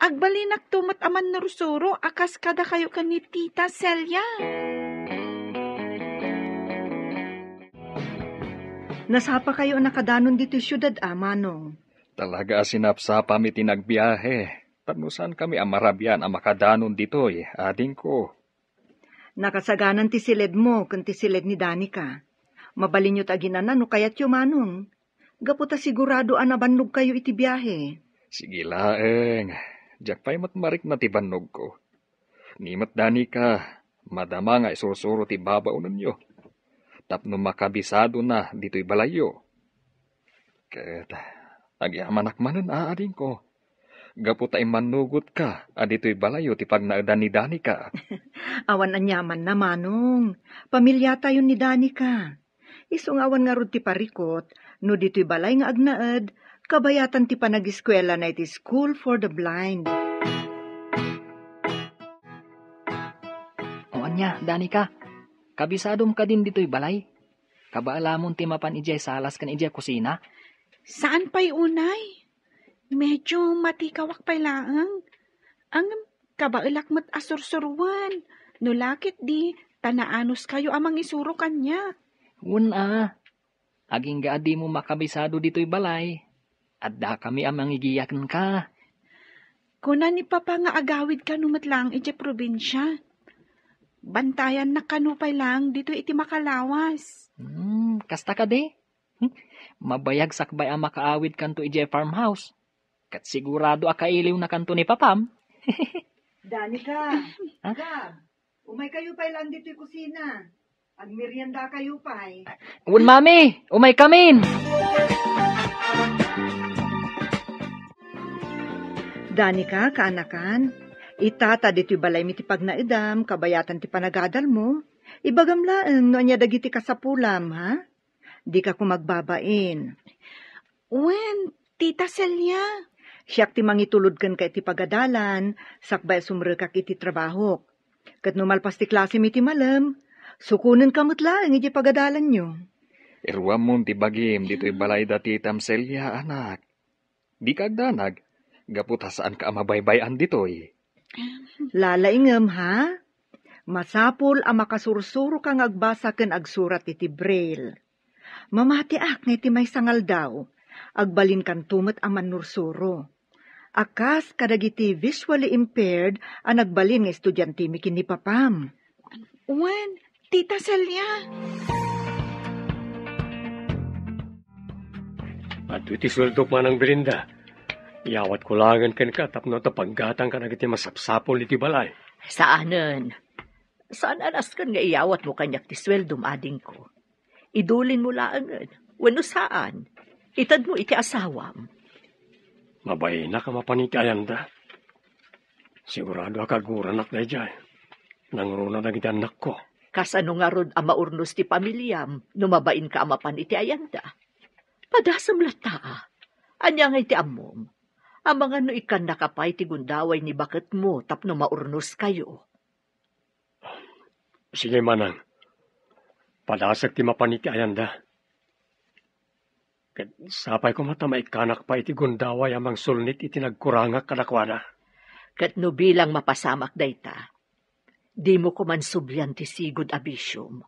agbalinakto met a mannursuro a kas kadakayo ken ni Tita Celia. Nasapakayo a nakadanon ditoy siudad, a, Manong? Talaga a sinapsapami ti nagbiahe, tapno saankami a marabian a makadanon ditoy, adingko. Nakasaganan ti siledmo ken ti siled ni Danica. Mabalinyo ti aginana no kayatyo, Manong. Gapu ta sigurado a nabannogkayo iti biahe. Sige laeng. Diak pay met marikna ti bannogko. Ni met Danica, madama nga isursuro ti babaonenyo. Tapno makabisadona ditoy balayyo. Ket agyamanak manen, a, adingko. gapu ta immannugotka a ditoy balayo ti pagnaedan ni Danica. Awan aniamanna, Manong. Pamiliatayon ni Danica. Isu nga awan ngarud ti parikut, no ditoy balay nga agnaed, kabayatan ti panagiskuelana iti School for the Blind. O ania, Danica, kabisadom kadin ditoy balay? Kabaelamon ti mapan idiay salas ken idiay kusina? Saan pay unay? Medyo matikawak pay laeng. Ngem kabaelak met a sursuroen. No la ketdi, ta naanuskayo a mangisuro kaniak. Wen a, agingga a dimo makabisado ditoy balay, addakami a mangigiya kenka. Kuna ni Papa nga agawid kano met laeng idiay probinsia. Bantayannak kano pay laeng ditoy iti makalawas. Hmm, kasta kadi? Hmm, mabayag sakbay a makaawid kanto idiay farmhouse. Ket sigurado a kailiwna kanto ni Papam. Danica, Ha? Gab, umay kayo pay lang ditoy kusina. Agmerienda kayo pay. Wen, Mami, umay kamin. Danica, kaanakan, ita ta ditoy balaymi ti pagnaedam, kabayatan ti panagadalmo. Ibagam laeng no ania dagiti kasapulam, ha? Dika koma agbabain. Wen, Tita Celia. Siak ti mangitulod kenka iti pagadalan, sakbay a sumrekak iti trabahok. Ket no malpas ti klasem iti malem, sukonenka met laeng iti pagadalanyo. Iruammon ti bagim ditoy balay da Titam Celia, anak. Dika agdanag, gapu ta saanka a mabaybay-an ditoy. Lalaingem, ha? Masapul a makasursuroka nga agbasa ken agsurat iti braille. Mamatiak nga iti maysa nga aldaw, agbalinkanto met a mannursuro. A kas kadagiti visually impaired a nagbalin nga estudiantemi ken ni Papam. Wen, Tita Celia. Adtoy ti sueldok, Manang Belinda. Iyawatko laengen kenka tapno adda paggatang kadagiti masapsapul iti balay. Saanen. Saan a nasken nga iyawatmo kaniak ti sueldom, adingko. Idulinmo laengen, wenno saan, itedmo iti asawam. Mabainak a mapan iti ayanda. Sigurado a kaguranak daydiay. Nangruna dagiti annakko. Kasano ngarud a maurnos ti pamiliam no mabainka a mapan iti ayanda? Padasem latta a. Ania nga iti ammom? Amangan no ikkannaka pay ti gundaway ni baketmo tapno maurnoskayo. Sige, Manang. Padasek ti mapan iti ayanda. Ket sapay koma ta maikkanak pay iti gundaway a mangsulnit iti nagkurangak kadakuada. Ket no bilang mapasamak dayta, dimo koman sublian ti sigud a bisiom.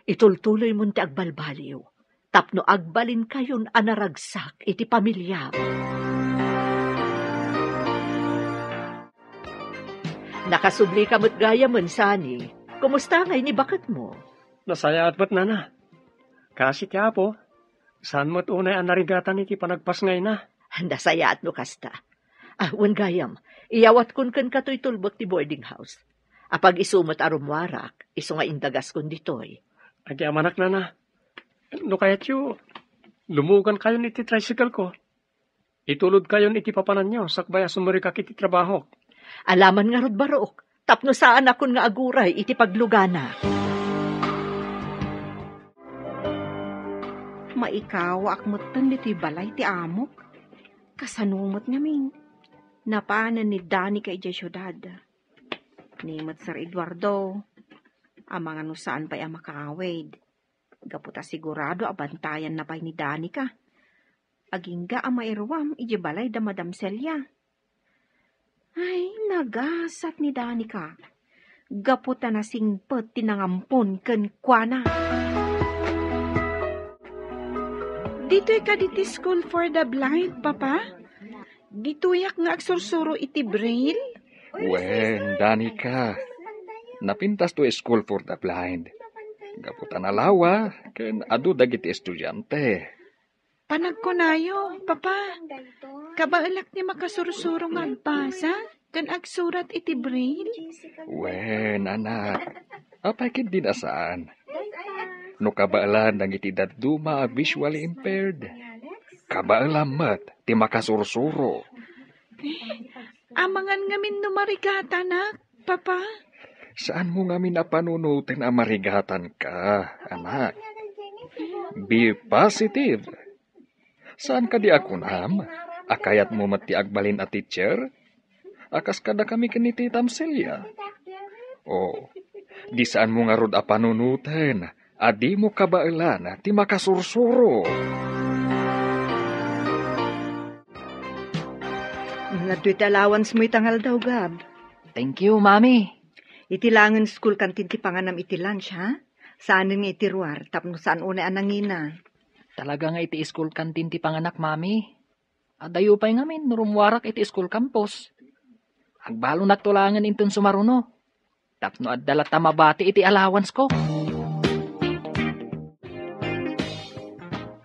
Itultuloymon ti agbalbaliw, tapno agbalinkayon a naragsak iti pamiliam. Nakasublika met gayamen, Sani. Kumusta ngay ni baketmo? Nasayaat met, Nana. Kasi ti Apo, saan met unay a narigatan iti panagpasngayna. Nasayaat no kasta. Ah, wen gayam, iyawatkon kenka toy tulbek ti boarding house. Apag-isu met a rummuarak, isu nga indagaskon ditoy. Agyamanak, Nana. No kayatyo, lumugankayon iti tricycle ko. Itulodkayon iti papananyo sakbay a sumrekak iti trabahok. Alaman ngarud, barok, tapno saanakon nga aguray iti pagluganak. Maikawaak metten ditoy balay ti amok. Kasano met ngamin? Napanen ni Danica idiay siudad. Ni met Sir Eduardo, amangan no saan pay a makaawid. Gapu ta sigurado a bantayanna pay ni Danica. Agingga a mairuam idiay balay da Madam Celia. Ay, nagasat ni Danica. Gapu ta nasingpet ti nangampon kenkuana. Ditoy kadi ti School for the Blind, Papa? Ditoyak nga agsursuro iti braille? Wen, Danica. Napintas to School for the Blind. Gapu ta nalawa, ken adu dagiti estudiante. Panagkunayo, Papa, kabaelak ti makasursuro nga agbasa ken agsurat iti braille? Wen, anak, apay ketdin a saan? No kabaelan dagiti dadduma a visually impaired, kabaelam met ti makasursuro. Amangan ngamin no marigatanak, Papa? Saanmo ngamin a panunoten a marigatanka, anak. Be positive. Saan kadi a kunam a kayatmo met ti agbalin a teacher? A kas kadakami ken ni Titam Celia? O, di saanmo ngarud a panunoten a dimo kabaelan ti makasursuro. Adtoy ti allowance mo ita nga aldaw, Gab. Thank you, Mami. Iti laengen school canteen ti panganam iti lunch, ha? Saanen nga iti ruar, tapno saan unay a nangina. Talaga nga iti school canteen ti panganak, Mami. Adayo pay ngamin no rummuarak iti school campus. Agbalonakto laengen inton sumaruno. Tapno adda latta mabati iti allowance ko.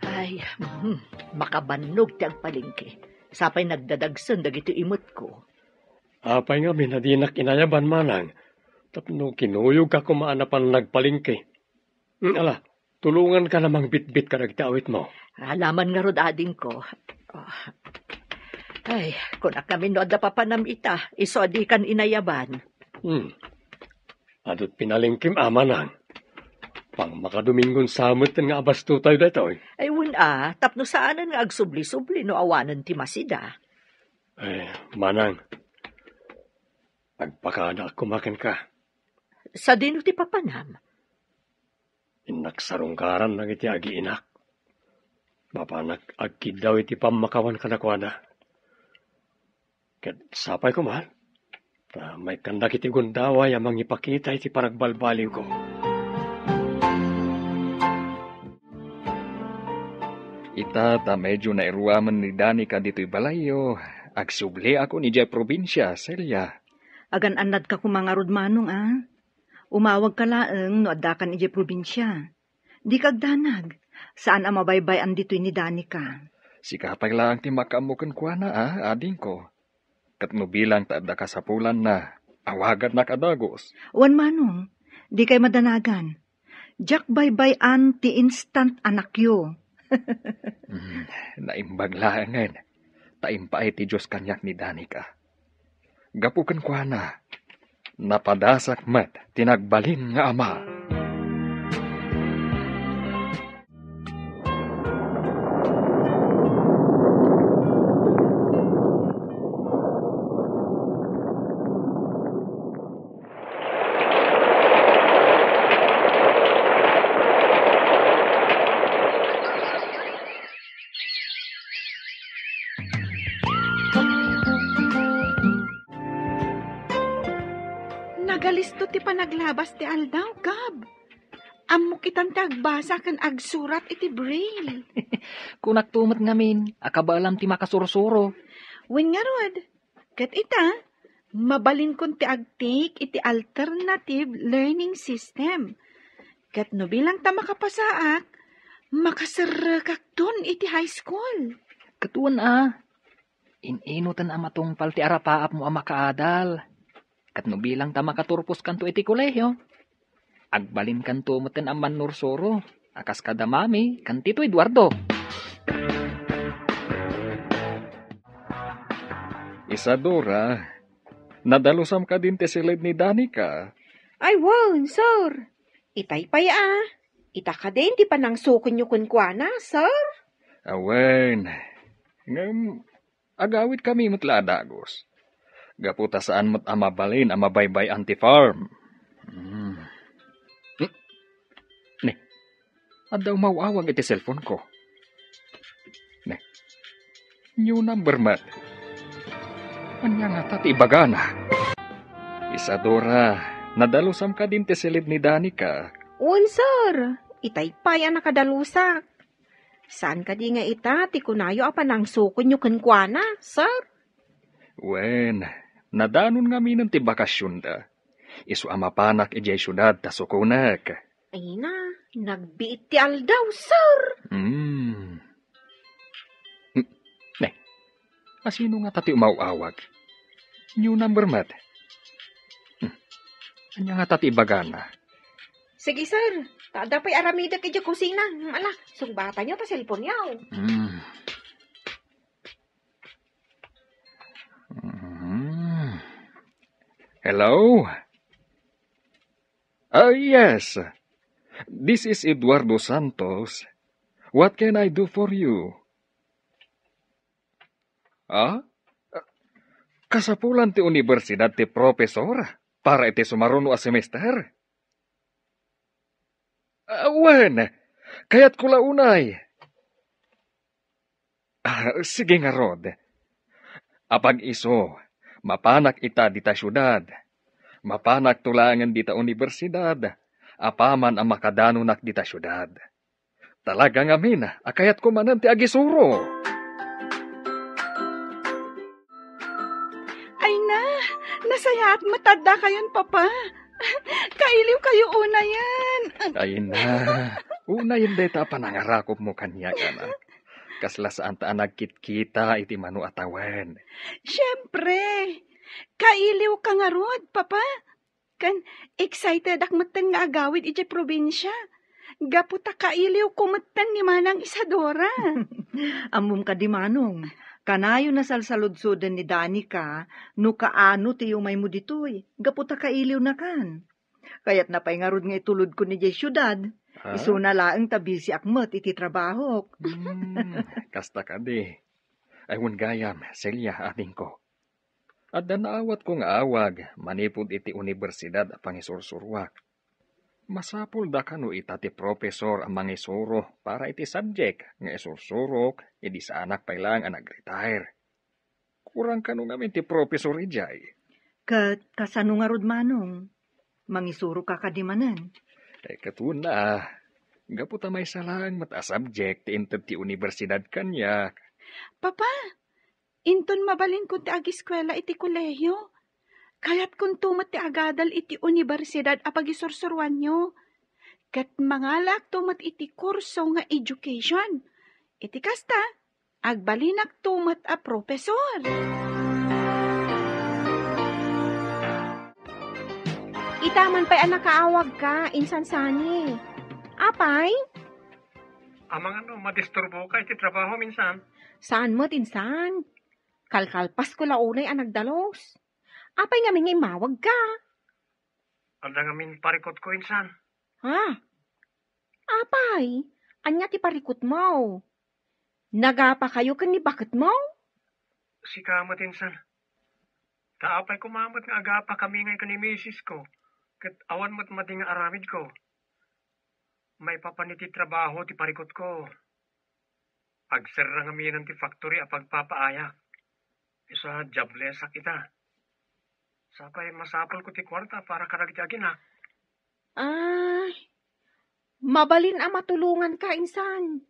Ay, hmm, makabannog ti agpalengke. Sapay nagdadagsen dagiti imetko. Apay ngamin a dinak inayaban, manang, tapno kinuyogka koma a napan nagpalengke. Hmm, ala, tulonganka la mangbitbit kadagiti awitmo. Alaman ngarud, adingko. Oh. Ay, kunak ngamin no adda papanam ita, isu a dikan inayaban. Hmm. Adu't pinalengkem, manang. Pangmakadomingon sa metten nga abastotayo daytoy. Ay, wen a, tapno saanen nga agsubli-subli no awanen ti masida. Eh, manang, agpakadaak koma kenka. Sadino ti papanam? Innak sarungkaran dagiti agiinak. Mapanak agkiddaw iti pammakawan kadakuada. Ket sapay koma, ta maikkan dagiti gundaway a mangipakita iti panagbalbaliwko. Ita ta medyo nairuamen ni Danica ditoy balayyo, agsubliakon idiay probinsia, Celia. Agan-annadka koma ngarud, manong, a? Umawagka laeng no addakan idiay probinsia. Dika agdanag. Saan a mabaybay-an ditoy ni Danica. Sika pay laeng ti makaammo kenkuana, a, adingko. Ket no bilang ta adda kasapulanna, awagannak a dagus. Wen, manong, dikay madanagan. Diak baybay-an ti instant anakyo. Hmm, naimbag laengen. Ta impaay ti Dios kaniak ni Danica. Gapu kenkuana, napadasak met ti nagbalin nga ama. Nagalisto ti panaglabas ti aldaw, Gab. Ammok itan ti agbasa ken agsurat iti braille. Kunakto met ngamin a kabaelam ti makasursuro. Wen ngarud, ket ita, mabalinkon ti agtik iti alternative learning system. Ket no bilang ta makapasaak, makaserrekakton iti high school. Ket wen a, in-inoten a matungpal ti arapaapmo a makaadal. Ket no bilang ta makaturposkanto iti kolehio, agbalinkanto metten a mannursuro a kas kada Mami ken Tito Eduardo. Isadora, nadalusam kadin ti siled ni Danica? Ay, wen, sir. Itay pay a. Ita kadin ti panangsukonyo kenkuana, sir? Awen. Ngem, agawidkami met la a dagus. Gapu ta saan met a mabalin a mabaybay-an ti farm. Hmm. Hmm. Ne, adda umaw-awag iti cellphone-ko. Ne, new number met. Ania ngata ti ibagana? Isadora, nadalusam kadin ti siled ni Danica? Wen, sir. Itay pay a nakadalusak. Saan kadi nga ita ti kunayo a panangsukonyo kenkuana, sir? Wen, nadanon ngaminen ti bakasionda. Isu a mapanak idiay siudad ta sukonek. Ay na, nagbiit ti aldaw, sir. Hmm. Hmm. Ne, asino ngata ti umaw-awag? New number met. Hmm. Ania ngata ti ibagana? Sige, sir. Ta adda pay aramidek idiay kusina. Hmm, ala, sungbatanyo ta cellphone-yo. Hmm. Hello? Ah, yes. This is Eduardo Santos. What can I do for you? Ah? Kasapulan ti universidad ti profesor para iti sumaruno a semester? Ah, wen, kayatko la unay. Ah, sige ngarud. Apag isu, mapanak ita dita siudad. Mapanak to laengen dita universidad, apaman a makadanonak dita siudad. Talaga ngamin a kayatko manen ti agisuro. Ay na, nasayaat met adda kayon, Papa. Kailiw kayo unayen. Ay na, unayen dayta a panangarakopmo kaniak, anak. Kasla saan ta a nagkitkita iti mano a tawen. Siempre, kailiw ka ngarud, Papa. Ken excited ak metten nga agawid idiay probinsia. Gapu ta kailiwko metten ni Manang Isadora. Ammom kadi, Manong, kanayon a salsaludsoden ni Danica no kaano ti umaymo ditoy, gapu ta kailiwnakan. Kayatna pay ngarud nga itulodkon idiay siudad. Ha? Isuna laeng ta bisiak met iti trabahok. Hmm, kasta kadi. Ay, wen gayam, Celia, adingko. Adda naawatko nga awag manipud iti universidad a pangisursuroak. Masapulda kano ita ti profesor a mangisuro para iti subject nga isursurok idi saanak pay laeng a nag-retire? Kurang kano ngamin ti profesor idiay? Ket kasano ngarud, Manong? Mangisuroka kadi manen? Eh, ket wen a, gapu ta maysa laeng met a subject ti inted ti universidad kaniak. Papa, inton mabalinko ti agiskuela iti kolehio, kayatkonto met ti agadal iti universidad a pagisursuroanyo. Ket mangalaakto met iti kurso nga education. Iti kasta, agbalinakto met a profesor. Ita man pay a nakaawagka, insan Sani. Apay? Amangan no madisturboka iti trabaho, insan? Saan met, insan. Kalkalpasko la unay a nagdalus. Apay ngamin nga immawagka? Adda ngamin parikutko, insan. Ha? Apay, ania ti parikutmo? Nagapakayo ken ni baketmo? Sika met, insan. Ta apay koma met nga agapakami ngay ken ni misisko, ket awan met madi nga aramidko. Maipapan iti trabaho ti parikutko. Agserra ngamin ti factory a pagpapaayak. Isu a diablesak ita. Sapay masapulko ti kuarta para kadagiti aginak. Ay, mabalin a matulonganka, insan.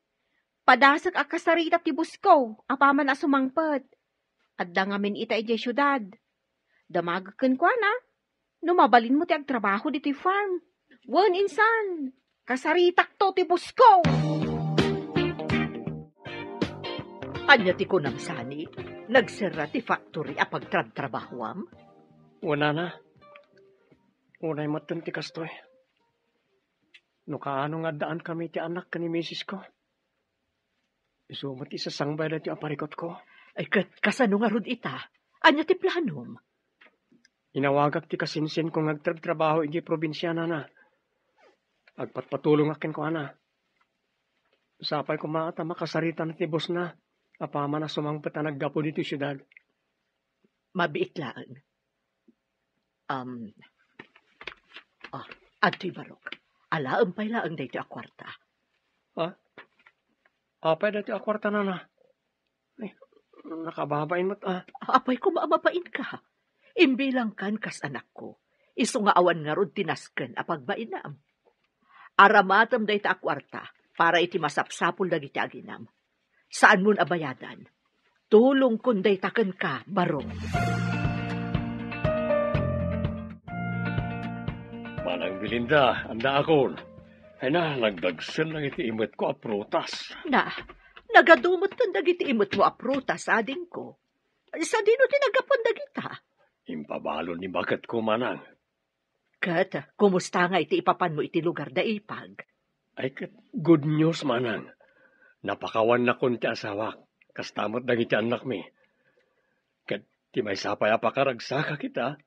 Padasek a kasarita ti busko apaman a sumangpet. Adda ngamin ita idiay siudad. Damagek kenkuana no mabalinmo ti agtrabaho ditoy farm. Wen, insan, kasaritakto ti busko. Ania ti kunam, Sani? Nagserra ti factory a pagtrabtrabahoam? Wen, nana. Unay metten ti kastoy. No kaano nga addaan kami ti anak ken ni misisko, isu met ti sasangbay daytoy a parikutko. Ay, ket kasano ngarud ita? Ania ti planom? Inawagak ti kasinsinko nga agtrabtrabaho idiay probinsia, nana. Agpatpatulongak kenkuana. Sapay koma ta makasaritana ti bosna apaman a sumangpet a naggapu ditoy siudad. Mabiit laeng. Um, ah, adtoy barok. Alaem pay laeng daytoy a kuarta. Ha? Apay daytoy a kuarta, nana? Eh, nakababain met, ah. Apay koma a mabainka. Imbilangkan kas anakko. Isu nga awan ngarud ti nasken a pagbainam. Aramatem dayta a kuarta para iti masapsapul dagiti aginam. Saanmon a bayadan. Tulongkon dayta kenka, barok. Manang Belinda, annaakon. Ay na, nagdagsen lang iti imetko a prutas. Na, nagadu metten dagiti imetmo a prutas, adingko. Sadino ti naggapuan dagita? Impabalon ni baketko, manang. Ket, kumusta ngay ti ipapanmo iti lugar da Ipag? Ay, ket good news, manang. Napakawannakon ti asawak, kasta met dagiti annakmi. Ket ti maysa pay a pakaragsakak ita,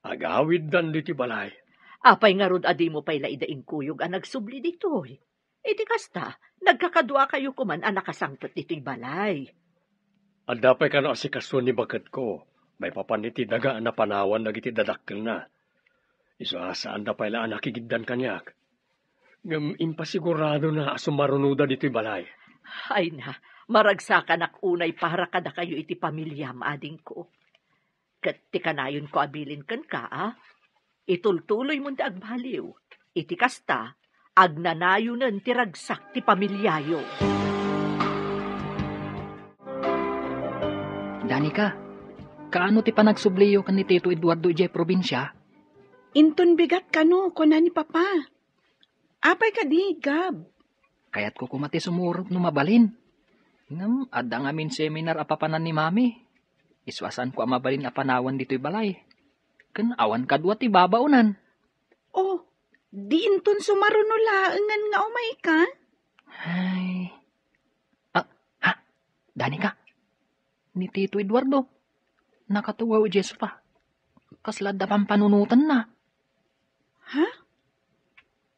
Agawiddan ditoy balay. Apay ngarud a dimo pay la ida inkuyog a nagsubli ditoy? Iti kasta, nagkakaduakayo koman a nakasangpet ditoy balay. Adda pay kano asikaso ni baketko, maipapan iti daga a napanawan dagiti dadakkelna. Isu a saanda pay la a nakigiddan kaniak. Ngem impasiguradona a sumarunoda ditoy balay. Ay na, maragsakanak unay para kadakayo iti pamiliam, adingko. Ket ti kanayonko a bilin kenka, a, itultuloymon ti agbaliw. Iti kasta, agnanayonen ti ragsak ti pamiliayo. Danica, kaano ti panagsubliyo ken ni Tito Eduardo idiay probinsia? Inton bigat kano, kuna ni Papa. Apay kadi, Gab? Kayatko koma ti sumurot no mabalin. Ngem adda ngamin seminar a papanan ni Mami. Isu a saanko a mabalin a panawan ditoy balay. Ken awan kadua ti babaonan. Oh, di inton sumaruno laengen nga umayka? Ay. Ah, ha? Danica, ni Tito Eduardo, nakatugaw idiay sofa. Kasla adda pampanunotenna. Ha?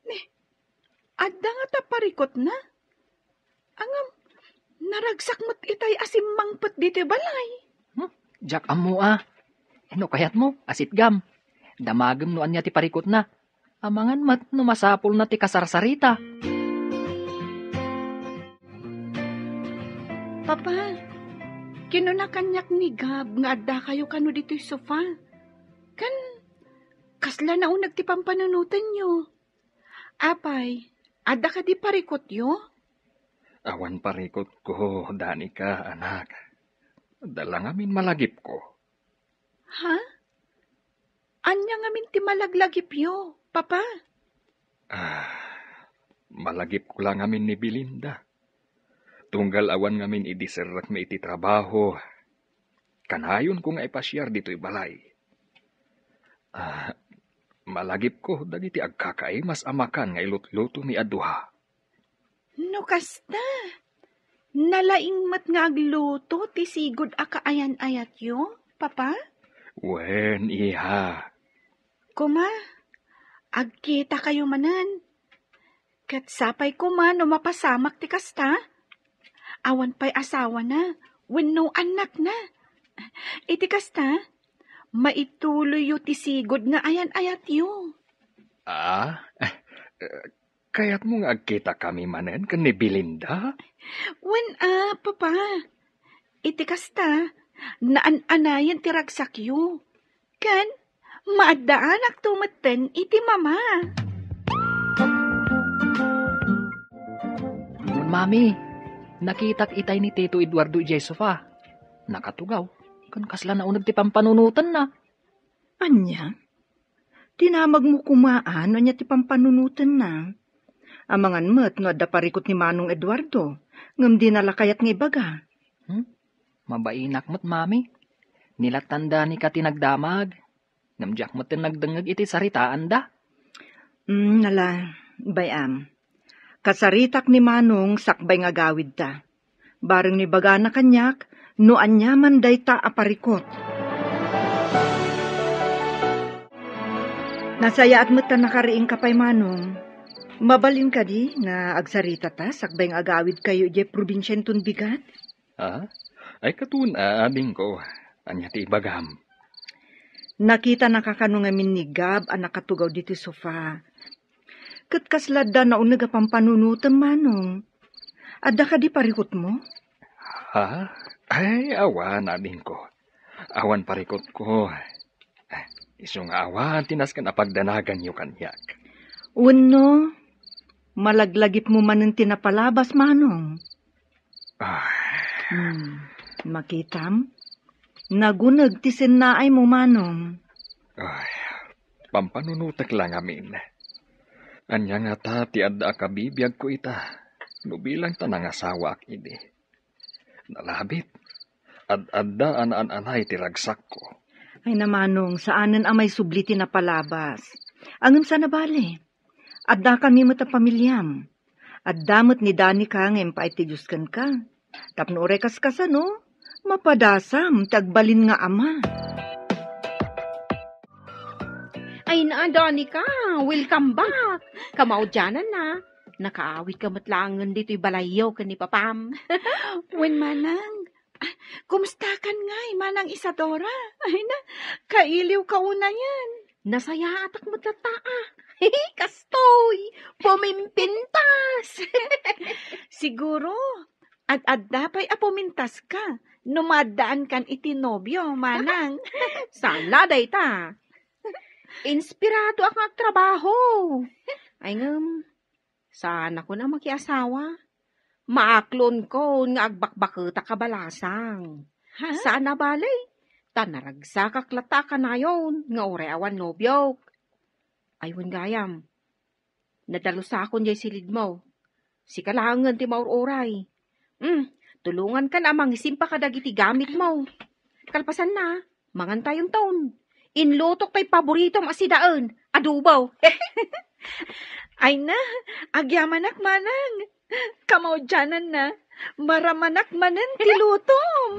Ni, adda ngata parikutna? Ngem, naragsak met itay a simmangpet ditoy balay. Hmm? Diak ammo a. No kayatmo, asitgam. Damagem no ania ti parikutna. Amangan met no masapulna ti kasarsarita. Papa, kinuna kaniak ni Gab nga addakayo kano ditoy sofa. Ken, kasla nauneg ti pampanunotenyo. Apay, adda kadi parikutyo? Awan parikutko, Danica, anak. Adda la ngamin malagipko. Ha? Ania ngamin ti malaglagipyo, Papa? Ah, malagipko la ngamin ni Belinda. Tunggal awan ngamin idi serrekmi iti trabaho, kanayonko nga ipasiar ditoy balay. Ah, malagipko dagiti agkakaimas a makan nga ilutlutomi a duha. No kasta, nalaing met nga agluto ti sigud a kaayan-ayatyo, Papa? Wen, iha. Kuma, agkitakayo manen. Ket sapay koma no mapasamak ti kasta. Awan pay asawana wenno annakna. Iti kasta, maituloyyo ti sigud nga ayan-ayatyo. Ah? Kayatmo nga agkitakami manen ken ni Belinda? Wen a, Papa. Iti kasta, naan-anayen ti ragsakyo. Ken, maaddaanakto metten iti Mama. Wen, Mami, nakitak itay ni Tito Eduardo idiay sofa. Nakatugaw, ken kasla nauneg ti pampanunotenna. Ania? Dinamagmo koma a no ania ti pampanunotenna. Amangan met no adda parikut ni Manong Eduardo, ngem dina la kayat nga ibaga. Hmm? Mabainak met, Mami. Ni la Danica ti nagdamag. Ngem diak met nagdengngeg iti saritaanda. Hmm, ala, bay-am. Kasaritak ni Manong sakbay nga agawidta. Bareng no ibagana kaniak no aniaman dayta a parikut. Nasayaat met ta nakariingka pay, Manong. Mabalin kadi nga agsaritata sakbay nga agawidkayo idiay probinsia inton bigat? Ah? Ay, katon, ah, adingko. Ania ti ibagam? Nakitanaka kano ngamin ni Gab a nakatugaw ditoy sofa. Ket kasla adda nauneg a pampanunotem, Manong. Adda kadi parikutmo? Ha? Ay, awan, adingko. Awan parikutko. Isu nga awan ti nasken a pagdanaganyo kaniak. Wenno, malaglagipmo manen ti napalabas, Manong? Ah. Hmm, makitam? Naguneg ti sennaaymo, Manong. Ay, pampanunotek la ngamin. Ania ngata ti adda a kabibiagko ita, no bilang ta nangasawaak idi? Nalabit. Ad-adda a naan-anay ti ragsakko. Ay na, Manong, saanen a maisubli ti napalabas. Ngem saan a bale. Addakami met a pamiliam. Adda met ni Danica nga impaay ti Dios kenka. Tapno uray kaskasano, mapadasam ti agbalin nga ama. Ay na, Danica, welcome back. Kamaudiananna, nakaawidka met laengen ditoy balayyo ken ni Papam. Wen, Manang. Kumustakan ngay, Manang Isadora? Ay na, kailiwka unayen. Nasayaatak met latta, a. Kastoy, pumimpintas. Siguro, ad-adda pay a pumintaska no maaddaankan iti nobio, Manang. Saan la dayta. Inspiradoak nga agtrabaho. Ay ngem, saanakon a makiasawa. Maaklonko nga agbakbaketak a balasang. Ha? Saan a bale, ta naragsakak latta a kanayon nga uray awan nobiok. Ay wen gayam, nadalusakon jay silidmo. Sika laengen ti maur-uray. Hmm, tulongankan a mangisimpa kadagiti gamitmo. Kalpasanna, mangan tayonton. Inlutok tay paboritom a sidaen, adobo. Ay na, agyamanak, Manang. Kamaudiananna, maramanak manen ti lutom.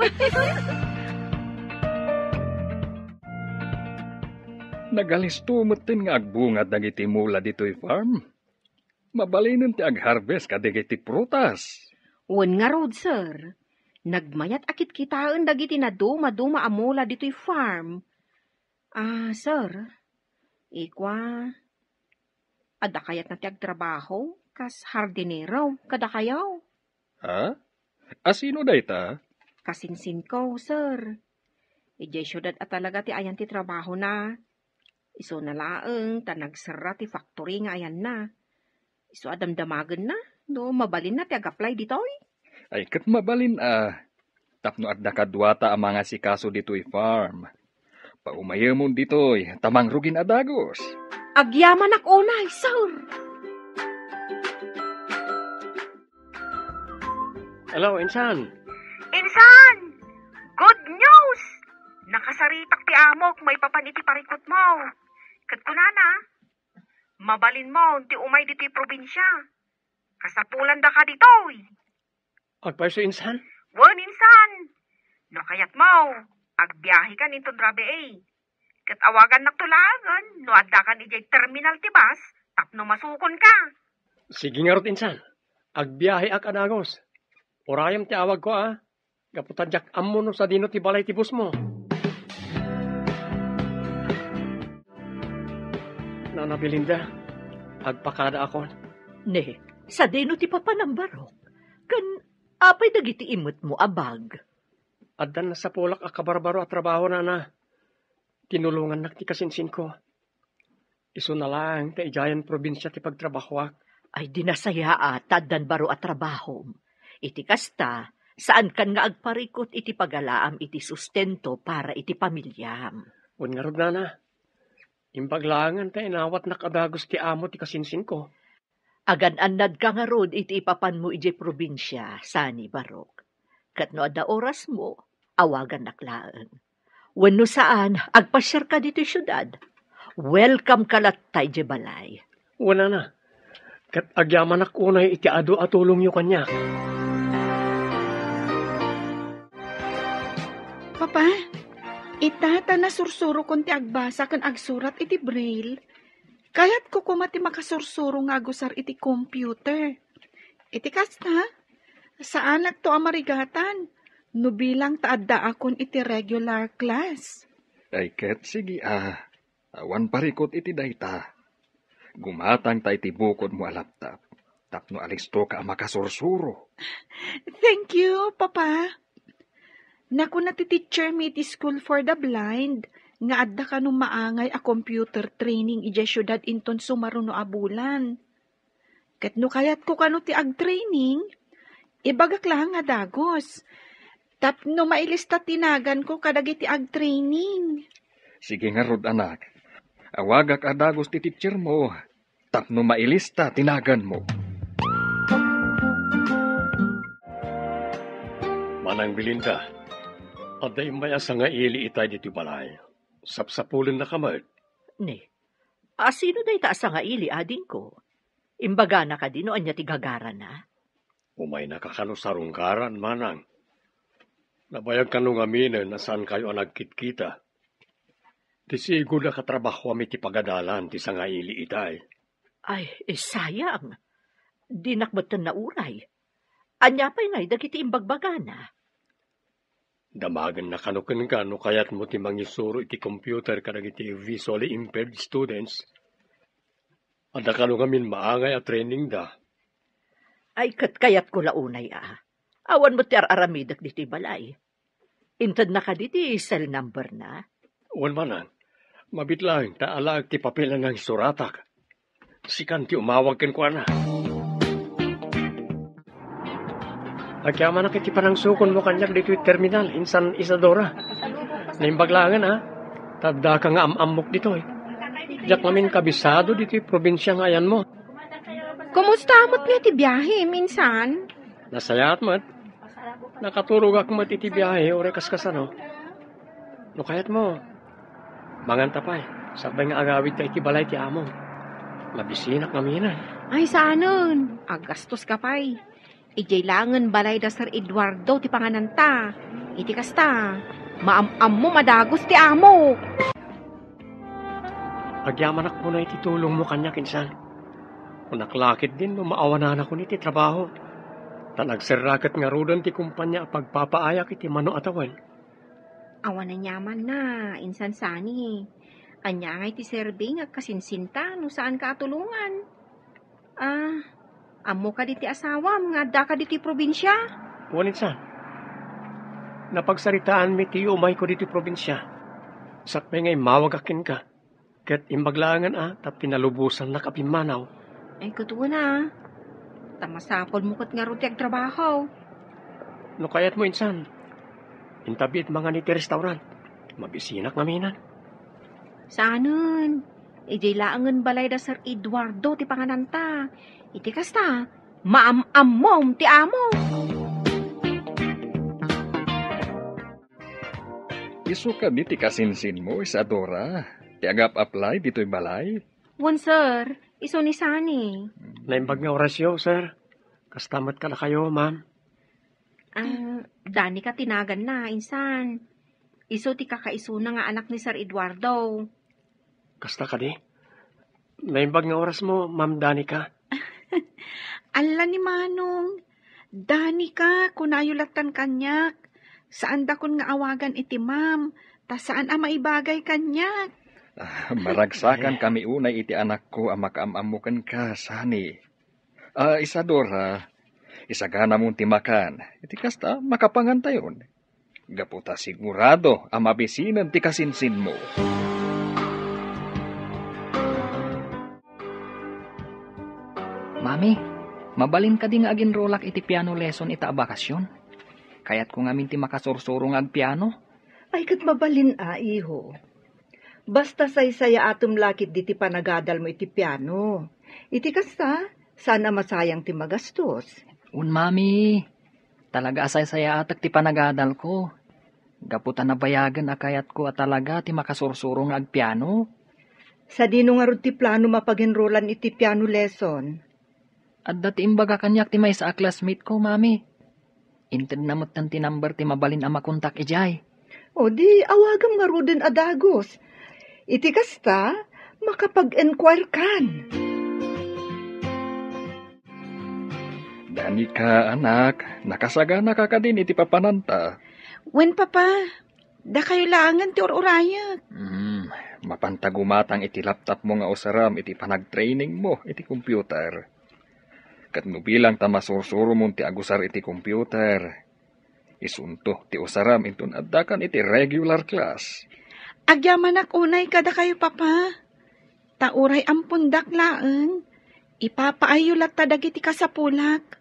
Nagalisto metten nga agbunga dagiti mula ditoy farm. Mabalinen ti agharvest kadagiti prutas. Wen ngarud, sir. Nagmayat a kitkitaen dagiti naduma-duma a mula ditoy farm. Ah, sir, ikua, adda kayatna ti agtrabaho kas hardinero kadakayo? Ha? Asino dayta? Kasinsinko, sir. Idiay siudad a talaga ti ayan ti trabahona. Isuna laeng ta nagserra ti factory nga ayanna. Isu a damdamagenna no mabalinna ti ag-apply ditoy. Ay, ket mabalin a. Tapno adda kaduata a mangasikaso ditoy farm. Paumayemon ditoy, ta mangrugin a dagus. Agyamanak unay, sir. Hello, insan. Insan! Good news! Nakasaritak ti amok maipapan iti parikutmo. Ket kunana, mabalinmon ti umay ditoy probinsia. Kasapulandaka ditoy. Agpayso, insan? Wen, insan. No kayatmo, agbiahekan inton rabii. Ket awagannakto laengen no addakan idiay terminal ti bus tapno masukonka. Sige ngarud, insan. Agbiaheak a dagus. Urayem ti awagko, a. Gapu ta diak ammo no sadino ti balay ti busmo. Nana Belinda, agpakadaakon. Ne, sadino ti papanam, Barok? Ken apay dagiti imetmo a bag? Addan nasapulak a kabarbaro a trabaho, nana. Tinulongannak ti kasinsinko. Isuna laeng ta idiayen probinsia ti pagtrabahoak. Ay, di nasayaat ta addan baro a trabahom. Iti kasta, saankan nga agparikut iti pagalaam iti sustento para iti pamiliam. Wen ngarud, nana, imbag laengen ta inawatnak a dagus ti amo ti kasinsinko. Agan-annadka ngarud iti ipapanmo idiay probinsia, sani, Barok. Ket no adda orasmo, awagannak laeng. Wenno saan, agpasiarka ditoy siudad. Welcome ka latta idiay balay. Wen, nana, ket agyamanak unay iti adu a tulongyo kaniak. Papa, ita ta nasursurokon ti agbasa ken agsurat iti braille. Kayatko koma ti makasursuro nga agusar iti computer. Iti kasta, saanakto a marigatan no bilang ta addaakon iti regular class. Ay ket, sige a, awan parikut iti dayta. Gumatangta iti bukodmo a laptop tapno alistoka a makasursuro. Thank you, Papa. Nakuna ti teacher mi iti School for the Blind nga adda kano maangay a computer training idiay siudad inton sumaruno a bulan. Ket no kayatko kano ti agtraining, ibagak laeng a dagus tapno mailista ti naganko kadagiti agtraining. Sige ngarud, anak. Awagak a dagus ti teachermo tapno mailista ti naganmo. Manang Belinda, adda immay a sangaili itay ditoy balay. Sapsapulennaka met. Ne, asino dayta a sangaili, adingko? Imbagana kadi no ania ti gagarana? Umaynaka kano sarungkaran, manang. Nabayag kano ngaminen a saankayo a nagkitkita. Ti sigud a katrabahoam iti pagadalan ti sangaili itay. Ay, eh, sayang. Dinak metten nauray. Ania pay ngay dagiti imbagbagana? Damagenna kano kenka no kayatmo ti mangisuro iti computer kadagiti visually impaired students. Adda kano ngamin maangay a training da. Ay, ket kayatko la unay a. Awan met ti ar-aramidek ditoy balay. Intedna kadi ti cell number na? Wen manen. Mabit laeng ta alaek ti papel a nangisuratak. Sikan ti umawag kenkuana. Agyamanak iti panangsukonmo kaniak ditoy terminal, insan Isadora. Naimbag laengen, a. Ta addaka nga am-ammok ditoy. Diak ngamin kabisado ditoy probinsia nga ayanmo. Kumusta met nga ti biahem, insan? Nasayaat met. Nakaturogak met iti biahe, uray kaskasano. No kayatmo, manganta pay, sakbay nga agawidka iti balay ti amo. Mabisinak ngamin. Ay, saanen. Aggastoska pay. Idiay laengen balay da Sir Eduardo ti pangananta. Iti kasta, maam-ammom a dagus ti amo. Agyamanak unay iti tulongmo kaniak, insan. Kunak la ketdin no maawananakon iti trabaho. Ta nagserra ket ngaruden ti kumpania a pagpapaayak iti mano a tawen. Awan aniamanna, insan Sani. Ania ngay ti serbi nga agkasinsinta no saanka a tulongan? Ah, ammo kadi ti asawam nga addaka ditoy probinsia? Wen, insan. Napagsaritaanmi ti umayko ditoy probinsia. Sakbay nga immawagak kenka. Ket imbag laengen a, ta pinalubosannak a pimmanaw. Ay, ket wen a. Ta masapulmo ket ngarud ti agtrabaho. No kayatmo, insan, intabiit mangan iti restaurant. Mabisinak ngamin. Saanen, idiay laengen balay da Sir Eduardo ti pangananta. Iti kasta, maam-ammom ti amo. Isu kadi ti kasinsinmo, Isadora, ti agap-apply ditoy balay? Wen, sir. Isu ni Sani. Naimbag nga orasyo, sir. Kasta met kadakayo, ma'am. Ah, Danica ti naganna, insan. Isu ti kakaisuna nga anak ni Sir Eduardo. Kasta kadi? Naimbag nga orasmo, Ma'am Danica. Ala ni Manong. Danica, kunayo lattan kaniak. Saandakon nga awagan iti ma'am, ta saan a maibagay kaniak. Ah, maragsakan kami unay iti anakko a makaam-ammo kenka, Sani. Ah, Isadora, isaganamon ti makan. Iti kasta, makapangantayon. Gapu ta sigurado a mabisinen ti kasinsinmo. Mami, mabalin kadi nga aginrolak iti piano lesson ita a bakasion? Kayatko ngamin ti makasursuro nga agpiano. Ay, ket mabalin a, iho. Basta saysayaatem la ketdi ti panagadalmo iti piano. Iti kasta, saan a masayang ti magastos. Un, Mami, talaga a saysayaatek ti panagadalko. Gapu ta nabayagen a kayatko a talaga ti makasursuro nga agpiano. Sadino ngarud ti planom a pag-enrolan iti piano lesson? Adda ti imbaga kaniak ti maysa a classmate ko, Mami. Intedna metten ti number ti mabalin a makontak idiay. O di, awagam ngaruden a dagus. Iti kasta, makapag-enquire kan. Danica, anak, nakasaganaka kadin iti papananta? Wen, Papa. Dakayo laengen ti ur-urayek. Hmm, mapanta gumatang iti laptopmo nga usarem iti panagtrainingmo iti computer. Ket no bilang ta masursuromon ti agusar iti computer, isunto ti usarem inton addakan iti regular class. Agyamanak unay kadakayo, Papa. Ta uray ampondak laeng, ipapaayyo latta dagiti kasapulak.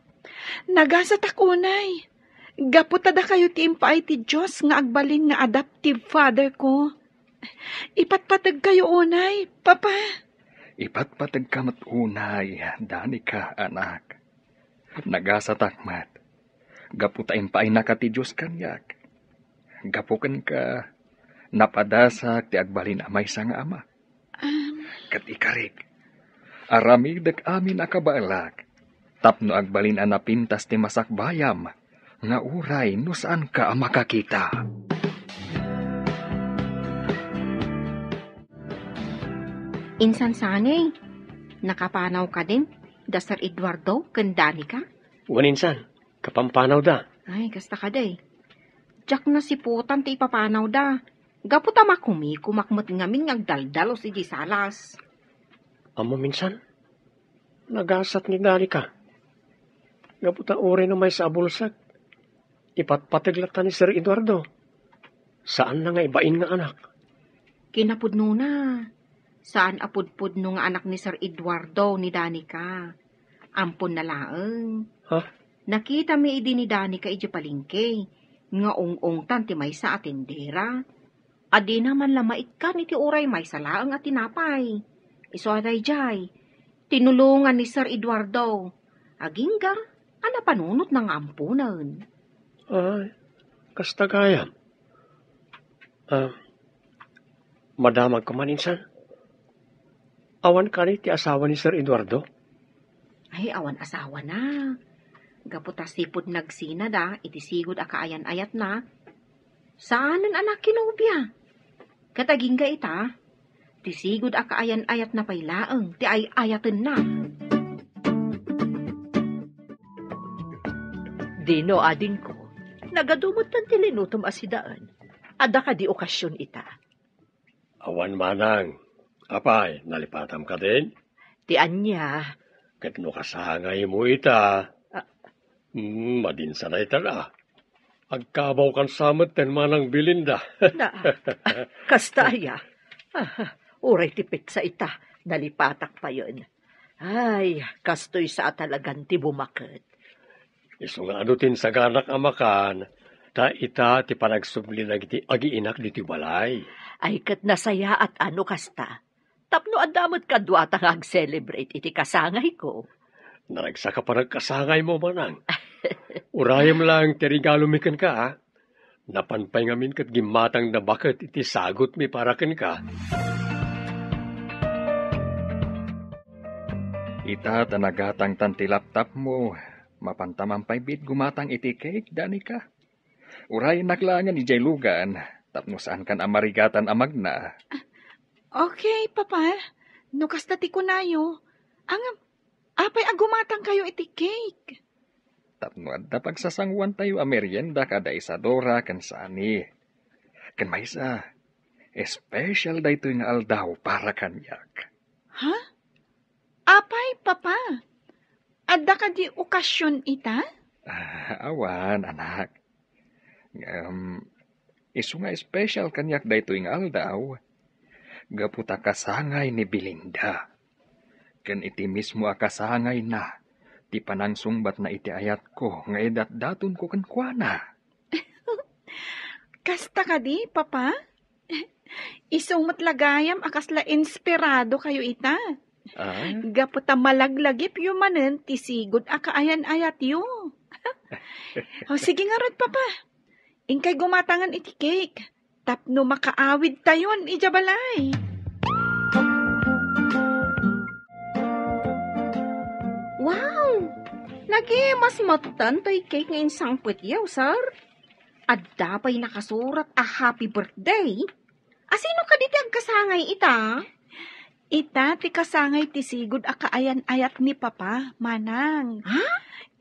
Nagasatak unay, gapu ta dakayo ti impaay ti Dios nga agbalin nga adoptive father ko. Ipatpategkayo unay, Papa. Ipatpategka met unay, Danica, anak. Nagasatak met, gapu ta impaaynaka ti Dios kaniak. Gapu kenka, napadasak ti agbalin a maysa nga ama. Ket ikarik, aramidek amin a kabaelak tapno agbalin a napintas ti masakbayam nga uray no saanka a makakita. Insan sani, nakapanaw kadin da Sir Eduardo ken Danica? Wen insan, kapampanawda. Ay, kasta kadi. Diak nasiputan ti ipapanawda. Gapu ta makumikumak met ngamin nga agdaldalus idiay salas. Ammom insan, nagasat ni Danica. Gapu ta uray no maysa a bulsek, ipatpateg latta ni Sir Eduardo. Saanna nga ibain nga anak. Kinapudnona, saan a pudpudno nga anak ni Sir Eduardo ni Danica. Amponna laeng. Ha? Nakitami idi ni Danica idiay palengke nga ung-ungtan ti maysa a tendera. A dina man la maikkan iti uray maysa laeng a tinapay. Isu a daydiay, tinulongan ni Sir Eduardo. Agingga a napanunotna nga amponen. Ay, kasta gayam. Ah, madamagko man insan. Awan kadi ti asawa ni Sir Eduardo? Ay, awan asawana. Gapu ta sipud nagsinada iti sigud a kaayan-ayatna, saanen a nakinobia. Ket agingga ita, ti sigud a kaayan-ayatna pay laeng ti ay-ayatenna. Dino, adingko, nagadu metten ti linutom a sidaen. Adda kadi okasion ita? Awan manang. Apay, nalipatam kadin? Ti ania? Ket no kasangaymo ita. Ah. Hmm, madinsana ita la. Agkabawkan sa metten manang Belinda. Na, kasta aya. Ah, uray ti petsa ita, nalipatak payen. Ay, kastoy sa a talagan ti bumaket. Isu nga adu ti insaganak a makan, ta ita ti panagsubli dagiti agiinak ditoy balay. Ay, ket nasayaat a no kasta. Tapno adda met kaduata nga ag-celebrate iti kasangayko. Naragsak a panagkasangaymo, manang. Urayem lang ti regalomi kenka, a. Napan pay ngamin ket gimmatangda baket iti sagutmi para kenka. Ita ta nagatangtan ti laptopmo, mapanta man pay bit gumatang iti cake, Danica? Urayennak laengen idiay lugan, tapno saankan a marigatan a magna. Okay, Papa. No kasta ti kunayo, ngem, apay a gumatangkayo iti cake? Tapno adda pagsasanguantayo a merienda kada Isadora ken Sani. Ken maysa, espesyal daytoy nga aldaw para kaniak. Ha? Apay, Papa? Adda kadi okasion ita? Ah, awan, anak. Ngem, isu nga espesyal kaniak daytoy nga aldaw, gapu ta kasangay ni Belinda. Ken iti mismo a kasangayna, ti panangsungbatna iti ayatko nga idatdatonko kenkuana. Kasta kadi, Papa? Isu met la gayam a kasla inspiradokayo ita. Ah? Gapu ta malaglagipyo manen ti sigud a kaayan-ayatyo. O, sige ngarud, Papa. Inkay gumatangan iti cake tapno makaawidtayon idiay balay. Wow! Nagimas metten toy cake nga insangpetyo, sir. Adda pay nakasurat a happy birthday. Asino kadi ti agkasangay ita? Ita ti kasangay ti sigud a kaayan-ayat ni Papa, manang. Ha?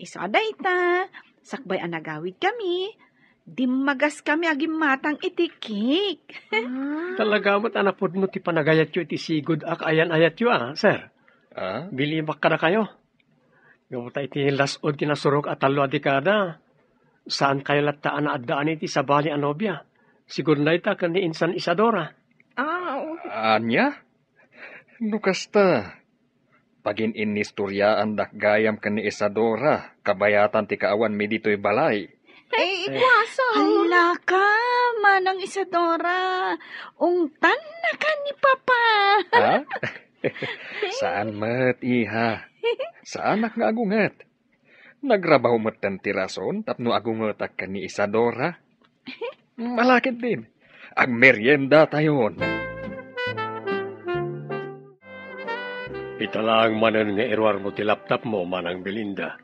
Isu a dayta, sakbay a nagawidkami, dimmagas kami a gimmatang iti cake. Ah. Talaga met a napudno ti panagayatyo iti sigud a kaayan-ayatyo, a, sir. Ah? Bilimak kadakayo. Gapu ta iti las-ud ti nasurok a tallo a dekada, saankayo latta a naaddaan iti sabali a nobia. Sigud dayta ken ni insan Isadora. Ah, oo. Ania? No kasta, pagin-innistoriaandak gayam ken ni Isadora, kabayatan ti kaawanmi ditoy balay. Ay, ikuaso. Hala ka, Manang Isadora. Ungtanna ka ni Papa. Ha? Saan met, iha. Saanak nga agunget. Nagrabaw metten ti rason tapno agungetak ken ni Isadora. Malakid din. Agmeriendatayon. Ita laeng manen nga iruarmo ti laptopmo, Manang Belinda.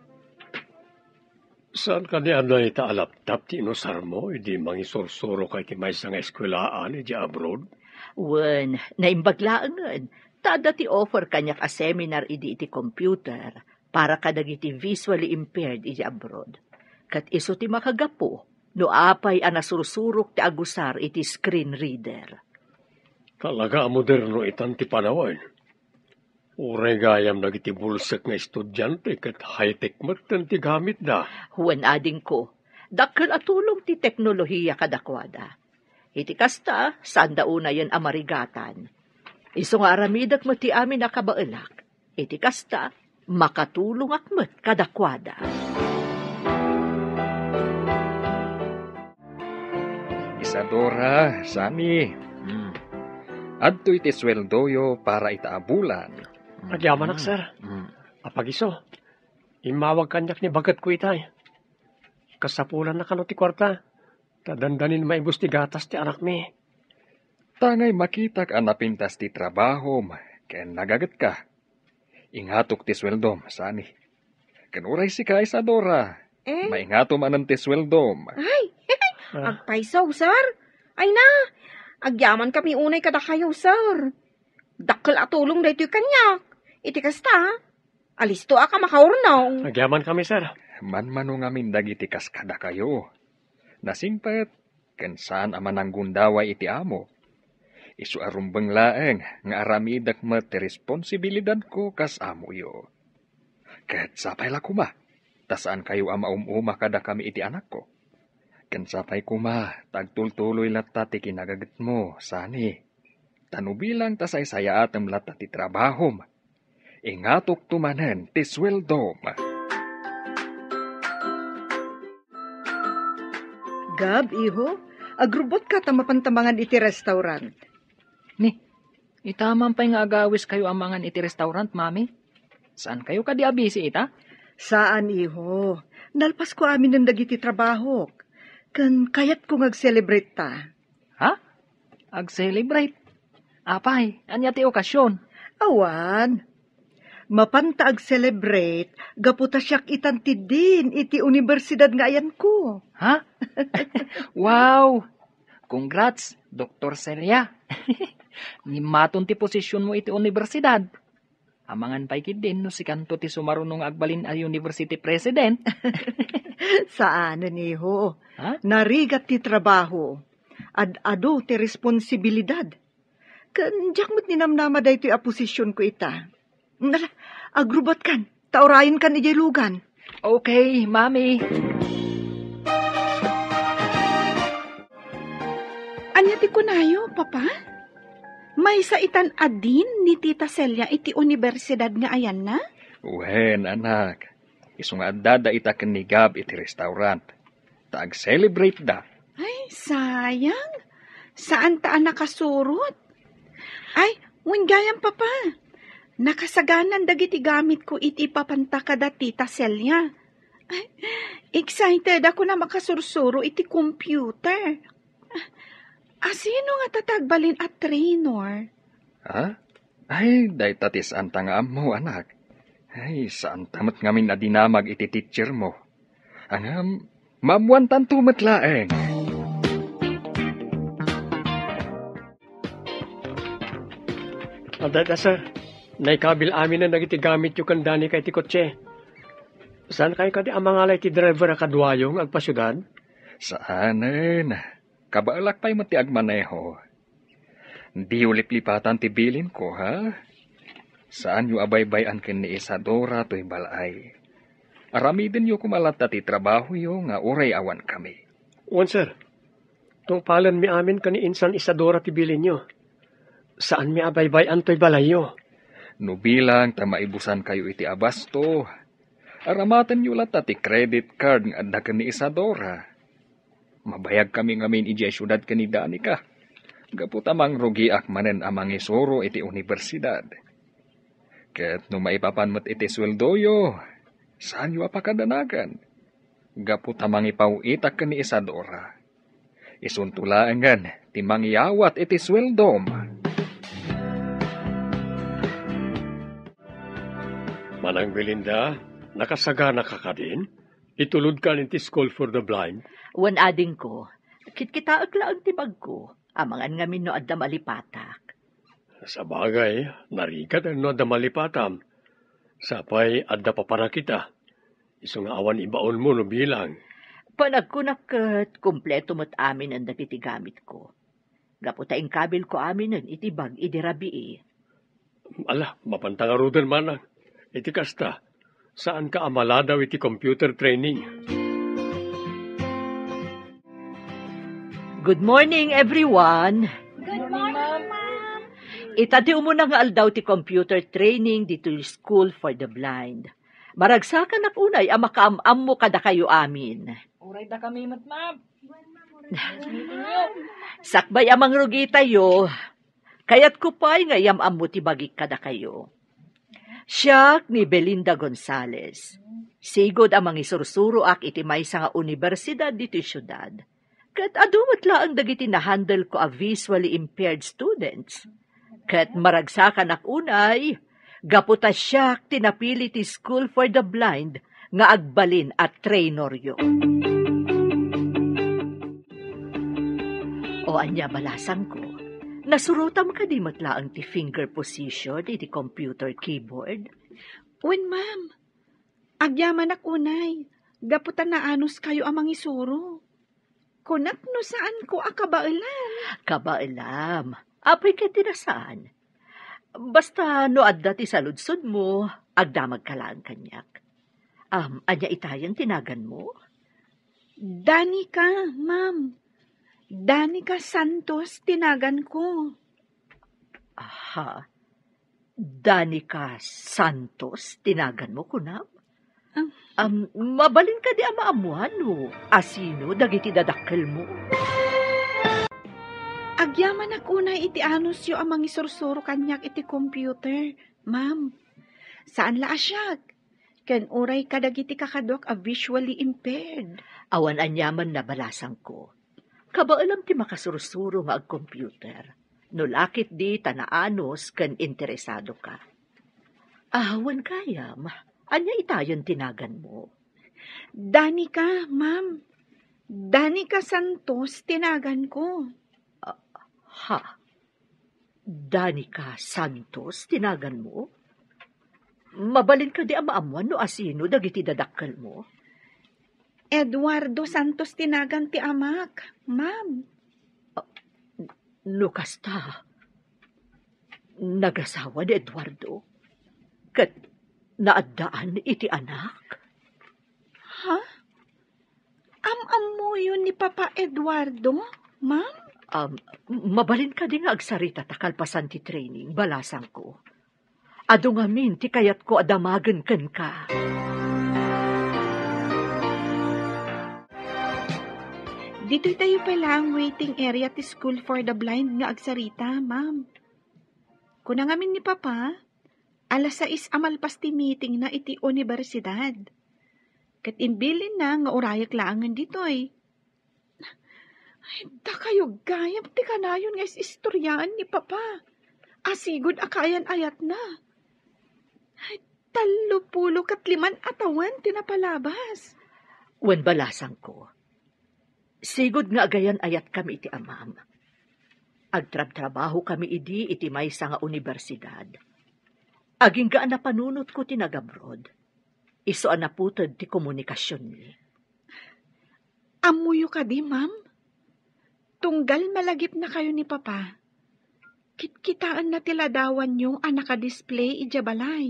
Saan kadi a dayta a laptop ti inusarmo idi mangisursuroka iti maysa nga eskuelaan idiay abroad? Wen, naimbag laengen. ta adda ti offer kaniak a seminar idi iti computer para kadagiti visually impaired idi abroad. Ket isu ti makagapu no apay a nasursurok ti agusar iti screen reader. Talaga a moderno itan ti panawen. Uray gayam dagiti bulsek nga estudiante ket high-tech met ti gamitda. Wen adingko, dakkel a tulong ti teknolohia kadakuada. Iti kasta, saanda unayen a marigatan. Isu nga aramidek met ti amin a kabaelak. Iti kasta, makatulongak met kadakuada. Isadora, Sani. Hmm. Adtoy ti sueldoyo para ita a bulan. Agyamanak, sir. Hmm. Apagiso, immawag kaniak ni bagetko itay. Kasapulanna kano ti kuarta, ta dandanin maibus ti gatas ti anakmi. Tangay makitak a napintas ti trabahom, ken nagagetka. Ingatok ti sueldom, Sani. Ken uray sika, Isadora, eh? Maingato manen ti sueldom. Ay, agpayso, sir. Ay na, agyaman kami unay kadakayo, sir. Dakkel a tulong daytoy kaniak. Iti kasta, alistoak a makaurnong. Agyaman kami, sir. Manmano ngamin dagiti kas kadakayo. Nasingpet, ken saan a mananggundaway iti amo. Isu a rumbeng laeng nga aramidek met ti responsibilidadko kas amoyo. Ket sapay la koma, ta saankayo a maum-uma kadakami iti anakko. Ken sapay koma, ta agtultuloy latta ti kinagagetmo, Sani. Ta no bilang ta saysayaatem latta ti trabahom, ingatokto manen ti sueldom. Gab, iho, agrubotka ta mapanta mangan iti restaurant. Ni, ita man pay nga agawiskayo a mangan iti restaurant, Mami? Saankayo kadi a busy ita? Saan, iho. Nalpasko aminen dagiti trabahok. Ken kayatko nga ag-celebrate ta. Ha? Ag-celebrate? Apay, ania ti okasyon? Awan. Mapanta ag-celebrate gapu ta siak itan ti dean iti universidad nga ayanko. Ha? Wow! Congrats, Doktor Celia. Ngimmaton ti posissionmo iti universidad. Amangan pay ketdin no sikanto ti sumaruno nga agbalin a university president. Saanen, iho. Ha? Narigat ti trabaho. Ad-adu ti responsibilidad. Ken diak met ninamnama daytoy a posisionko ita. Ala, agrubotkan, ta urayenkan idiay lugan. Okay, Mami. Ania ti kunayo, Papa? Maysa itan a dean ni Tita Celia iti universidad nga ayanna? Wen, anak. Isu nga addada ita ken ni Gab iti restaurant. Ta ag-celebrate da. Ay, sayang. Saan ta a nakasurot? Ay, wen gayam, Papa. Nakasaganan dagiti gamitko iti ipapanta kada Tita Celia. Ay, excited ako na makasursuro iti computer. Asino nga tatagbalin a trainer? Ha? Ay, dayta ti saanta nga ammo, anak. Ay, saanta met ngamin a dinamag iti teacher mo. Ngem, maammoantanto met laeng. Adda, sir. Naikabil aminen dagiti gamityo ken Danica iti kotse. Saankayo kadi a mangala iti driver a kaduayo nga agpasiudad? Saanen. Kabaelak pay met ti agmaneho. Diyo liplipatan ti bilinko, ha? Saanyo a baybay-an ken ni Isadora toy bal-ay. Aramidenyo koma latta ti trabahoyo nga uray awankami. Wen, sir. Tungpalenmi amin ken ni Insan Isadora ti bilinyo. Saanmi a baybay-an toy balayyo. No bilang ta maibusankayo iti abasto, aramatenyo latta ti credit card nga adda ken ni Isadora. Mabayagkami ngamin idiay siudad ken ni Danica, gapu ta mangrugiak manen a mangisuro iti universidad. Ket no maipapan met iti sueldoyo, saanyo a pakadanagan, gapu ta mangipaw-itak ken ni Isadora. Isunto laengen ti mangyawat iti sueldom. Manang Belinda, nakasaganaka kadin? Itulodkan iti School for the Blind? Wen, adingko, kitkitaek laeng ti bagko, amangan ngamin no adda malipatak. Sabagay, narigat no adda malipatam. Sapay adda paparakita. Isu nga awan ibaonmo no bilang. Panagkunak ket kompleto met aminen dagiti gamitko. Gapu ta inkabilko aminen iti bag idi rabii. Ala, mapanta ngaruden manang. Iti kasta, saanka a maladaw iti computer training. Good morning, everyone. Good morning, ma'am. Ita ti umuna nga aldaw ti computer training ditoy School for the Blind. Maragsakanak unay a makaam-ammo kadakayo amin. Uray dakami met, ma'am. Sakbay a mangrugitayo, kayatko pay nga iyam-ammo ti bagik kadakayo. Siak ni Belinda Gonzales. Sigud a mangisursuroak iti maysa nga universidad ditoy siudad. Ket adu met laeng dagiti nahandle ko a visually impaired students. Ket maragsakanak unay, gapu ta siak ti napili ti School for the Blind nga agbalin a trainoryo. O ania, balasangko, nasurotam kadi met laeng ti finger position iti computer keyboard? Wen, ma'am. Agyamanak unay, gapu ta naanuskayo a mangisuro. Kunak no saanko a kabaelan. Kabaelam. Apay ket ti nasaan? Basta no adda ti saludsodmo, agdamagka laeng kaniak. Am, ania itayen ti naganmo? Danica, ma'am. Danica Santos ti naganko. Aha. Danica Santos ti naganmo, kunam? Ah. Am, mabalin kadi a maammuan no asino dagiti dadakkelmo? Agyamanak unay iti anusyo a mangisursuro kaniak iti computer, ma'am. Saan la a siak, ken uray kadagiti kakaduak a visually impaired. Awan aniamanna, balasangko. Kabaelam ti makasursuro nga agcomputer, no la ketdi ta naanus ken interesadoka. Awan gayam, ania itayen ti naganmo? Danica, ma'am. Danica Santos ti naganko. Ah, ha? Danica Santos ti naganmo? Mabalin kadi a maammuan no asino dagiti dadakkelmo? Eduardo Santos ti nagan ti amak, ma'am. Ah, no kasta, nagasawa ni Eduardo, ket naaddaan iti anak? Ha? Am-ammoyo ni Papa Eduardo, ma'am? Um, mabalin kadi nga agsarita ta kalpasan ti training, balasangko. Adu ngamin ti kayatko a damagen kenka. Ditoy tayo pay laeng waiting area ti School for the Blind nga agsarita, ma'am. Kuna ngamin ni Papa, alas sais a malpas ti meetingna iti universidad. Ket imbilinna nga urayek laengen ditoy. Ay, dakayo gayam ti kanayon nga is-istoriaan ni Papa. Asigud a kaayan-ayatna. Ay, tallo pulo ket liman a tawen ti napalabas. Wen, balasangko. Sigud nga agayan-ayatkami iti amam. Agtrabtrabahokami idi iti maysa nga universidad. Agingga a napanunotko ti nagabroad. Isu a naputed ti komunikasionmi. Ammoyo kadi, ma'am? Tunggal malagipnakayo ni Papa, kitkitaenna ti ladawanyo a nakadisplay idiay balay.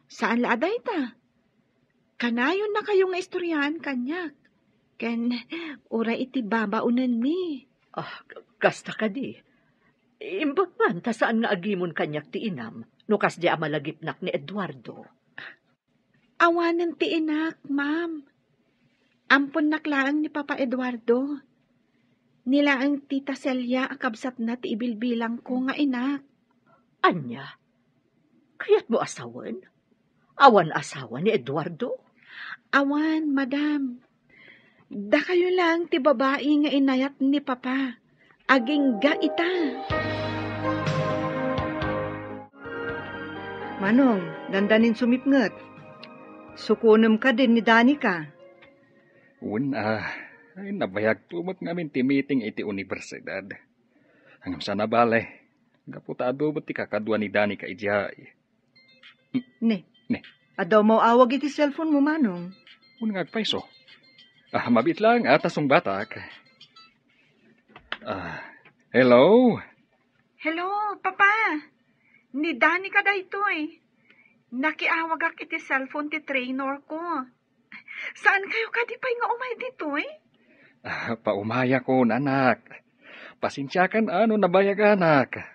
Saan la a dayta? Kanayonnakayo nga istoriaan kaniak. Ken uray iti babaonenmi. Ah, kasta kadi. Imbag man ta saan nga agimon kaniak ti inam no kasdi a malagipnak ni Eduardo. Awanen ti inak, ma'am. Amponnak laeng ni Papa Eduardo. Ni laeng Tita Celia a kabsatna ti ibilbilangko nga inak. Ania? Kayatmo a sawen? Awan asawa ni Eduardo? Awan, madam. Dakayo laeng ti babai nga inayat ni Papa. Agingga ita. Manong, dandanin sumipnget. Sukonem kadin ni Danica. Wen, ah, ay, nabayagto met ngamin ti meeting iti universidad. Ngem saan a bale, Gapu ta adu met ti kakadua ni Danica idiay. Ne. Ne. Adda umawawag iti cellphone mo, Manong. Wen nga agpayso. Ah, mabiit lang, ah, ta sungbatak. Ah, hello? Hello, Papa. Ni Danica daytoy. Nakiawagak iti cellphone ti trainer ko. Saan kayo kadi pay nga umay ditoy? Ah, paumayakon, anak. Pasensiakan a no nabayaganak.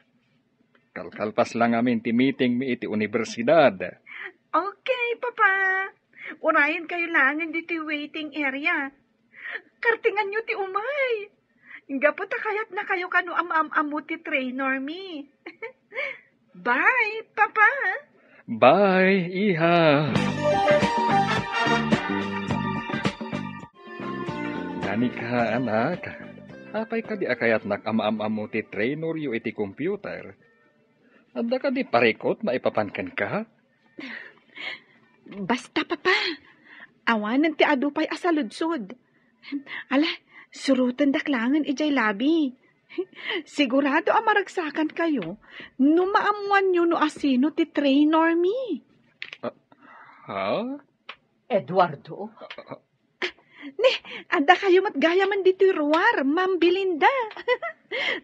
Kalkalpas lang amin ti meeting mi iti universidad. Okay, Papa. Urayen kayo langen ditoy waiting area. Kartingan nyo ti umay. Gapu ta kayat na kayo kano am-am-ammo ti trainer mi. Bye, Papa. Bye, iha. Danica, anak. Apay kadi a kayatnak a maam-ammo ti trainoryo iti computer? Adda kadi parikot maipapan kenka? Basta, Papa. Awanen ti adu pay a saludsod. Ala, surotendak langen idiay labi. Sigurado a maragsakan kayo no maammuanyo no asino ti trainer mi. Ah, ha? Eduardo? Ah, ah, Ne, adda kayo met gayamen ditoy ruar, Ma'am Belinda.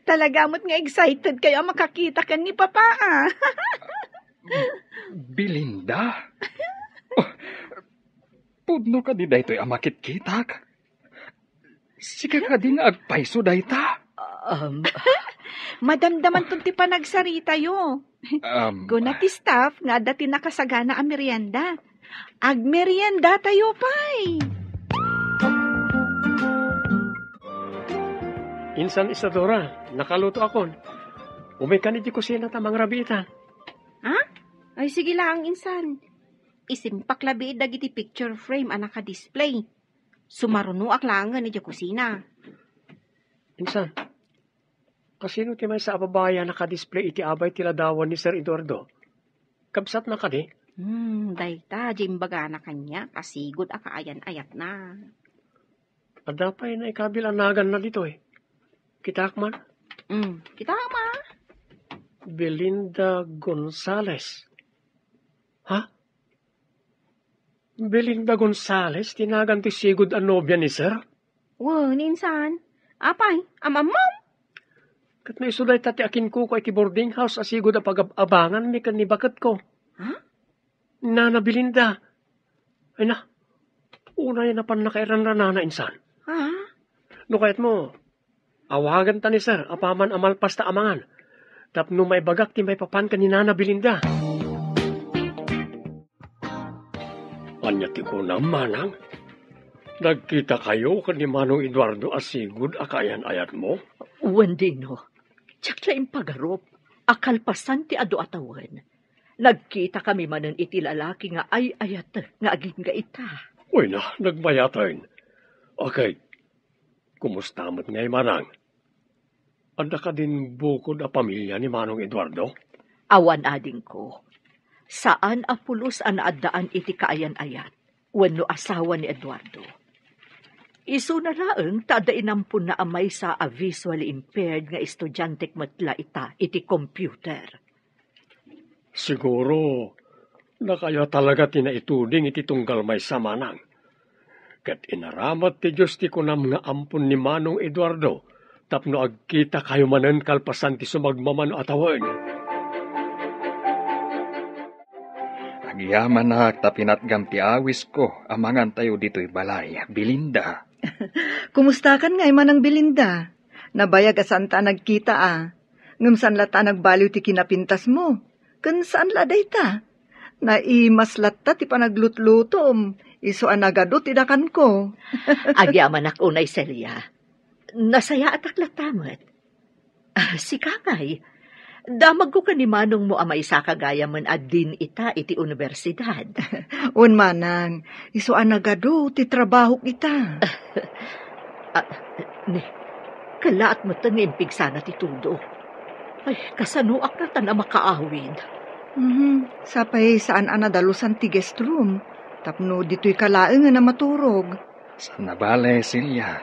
Talaga met nga excited kayo a makakita ken ni Papa, ah. Belinda? Oh, pudno kadi daytoy a makitkitak? Sika kadi nga agpayso dayta? Um, Madamdamanton ti panagsaritayo. Um, Kuna ti staff nga adda ti nakasagana a merienda. Agmeriendatayo pay. Insan Isadora, nakaluto akon. Umay kan iti kusina ta mangrabiita. Ha? Ay, sige lang, insan. Isimpak labi dagiti picture frame a naka-display. Sumarunoak langen iti kusina. Insan, asino ti maysa a babai a naka-display iti abay ti ladawan ni Sir Eduardo? Kabsatna kadi? Hmm, dayta, di imbagana kaniak a sigud a kaayan-ayatna. Adda pay naikabil a naganna ditoy. Kitaak man? Hmm, kitaak man. Belinda Gonzales. Ha? Belinda Gonzales ti nagan ti sigud a nobia ni Sir? Wen, insan. Apay, am-ammom? Ket no isu dayta ti akinkuko iti boarding house a sigud a pagab-abanganmi ken ni baketko. Ha? Nana Belinda. Ay na, unay napan nakairanranana insan. Ha? No kayatmo, awagenta ni Sir apaman a malpasta a mangan, tapno maibagak ti maipapan ken ni Nana Belinda. Ania ti kunam, Manang? Nagkita kayo ken ni Manong Eduardo a sigud a kaayan-ayatmo? Wen, Dino. Diak la impagarup a kalpasan ti adu a tawen, nagkita kami manen iti lalaki nga ay-ayatek nga agingga ita. Uy na, nagbayaten. Okay, kumusta met ngay, Manang? Adda kadin bukod a pamilia ni Manong Eduardo? Awan, adingko. Saan a pulos a naaddaan iti kaayan-ayat wenno asawa ni Eduardo. Isuna laeng ta adda inamponna a maysa a visually impaired nga estudiantek met la ita iti computer. Siguro, nakayo talaga ti naituding iti tunggal maysa, Manang. Ket inaramid ti Dios ti kunam nga ampon ni Manong Eduardo tapno agkita kayo manen kalpasan ti sumagmamano a tawen. Agyamanak ta pinatgam ti awisko a mangantayo ditoy balay, Belinda. Kumustakan ngay, Manang Belinda? Nabayag a saanta a nagkita a. Ngem saan latta a nagbaliw ti kinapintasmo. Ken saan la dayta. Naimas latta ti panaglutlutom. Isu a nagadu ti dakanko. Agyamanak unay, Celia. Nasayaatak latta met. Ah, sika ngay, damagko ken ni manongmo a maysaka gayamen a dean ita iti universidad. Wen, Manang, isu a nagadu ti trabahok ita. Ah, ne, kallaat met nga impigsana ti tudo. Ay, kasanoak ngatan a makaawid? Mhm, sapay saan a nadalusan ti guest room, tapno ditoyka laengen a maturog. Saan a bale, Celia.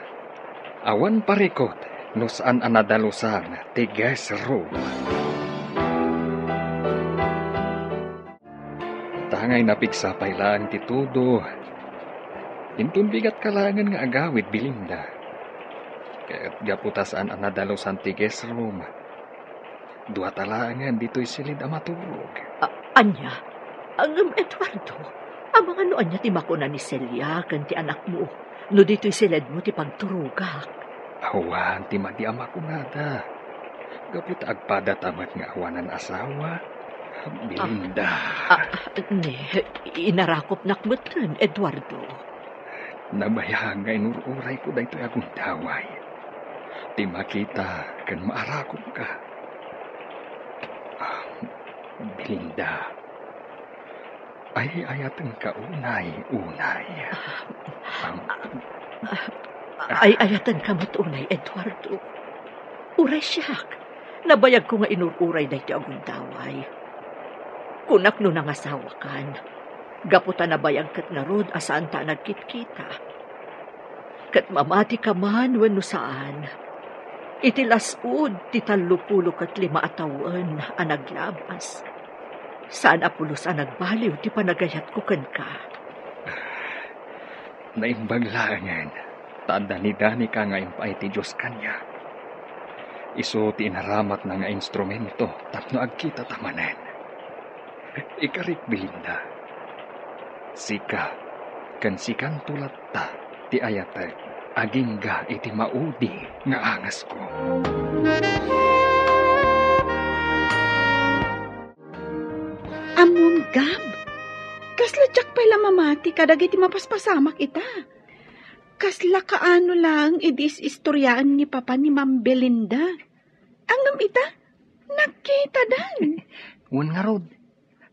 Awan parikot no saan a nadalusan ti guest room. Ngay napigsa pay laeng ti tudo. Inton bigat ka laengen nga agawid, Belinda. Ket gapu ta saan a nadalusan ti guest room, dua ta laengen ditoy siled a maturog. A-, ania? Ngem, Eduardo, amangan no ania ti makuna ni Celia ken ti anakmo no ditoy siledmo ti pagturogak? Awan ti madi a makunada. Gapu ta agpadata met nga awanan asawa, Belinda. Ah, ah, ne, inarakupnak metten, Eduardo. Nabayag nga inur-urayko daytoy a gundaway. Ti makita ken maarakupka. Ah, Belinda, ay-ayatenka unay, unay. Am- Ay-ayatenka met unay, Eduardo. Uray siak, nabayagko nga inur-uray daytoy a gundaway. Kunak no nangasawakan, gapu ta nabayag ket ngarud a saanta a nagkitkita. Ket mamatika man wenno saan, iti las-ud ti tallopulo ket lima a tawen a naglabas, saan a pulos a nagbaliw ti panagayatko kenka. Naimbag laengen ta adda ni Danica nga impaay ti Dios kaniak. Isu ti inaramatna nga instrumento tapno agkitata manen. Ikarik, Belinda, sika ken sikanto latta ti ayatek agingga iti maudi nga angesko. Ammom, Gab, kasla diak pay la mamati kadagiti mapaspasamak ita. Kasla kaano laeng idi is-istoriaan ni Papa ni Ma'am Belinda. Ngem ita, nagkitadan. Wen ngarud,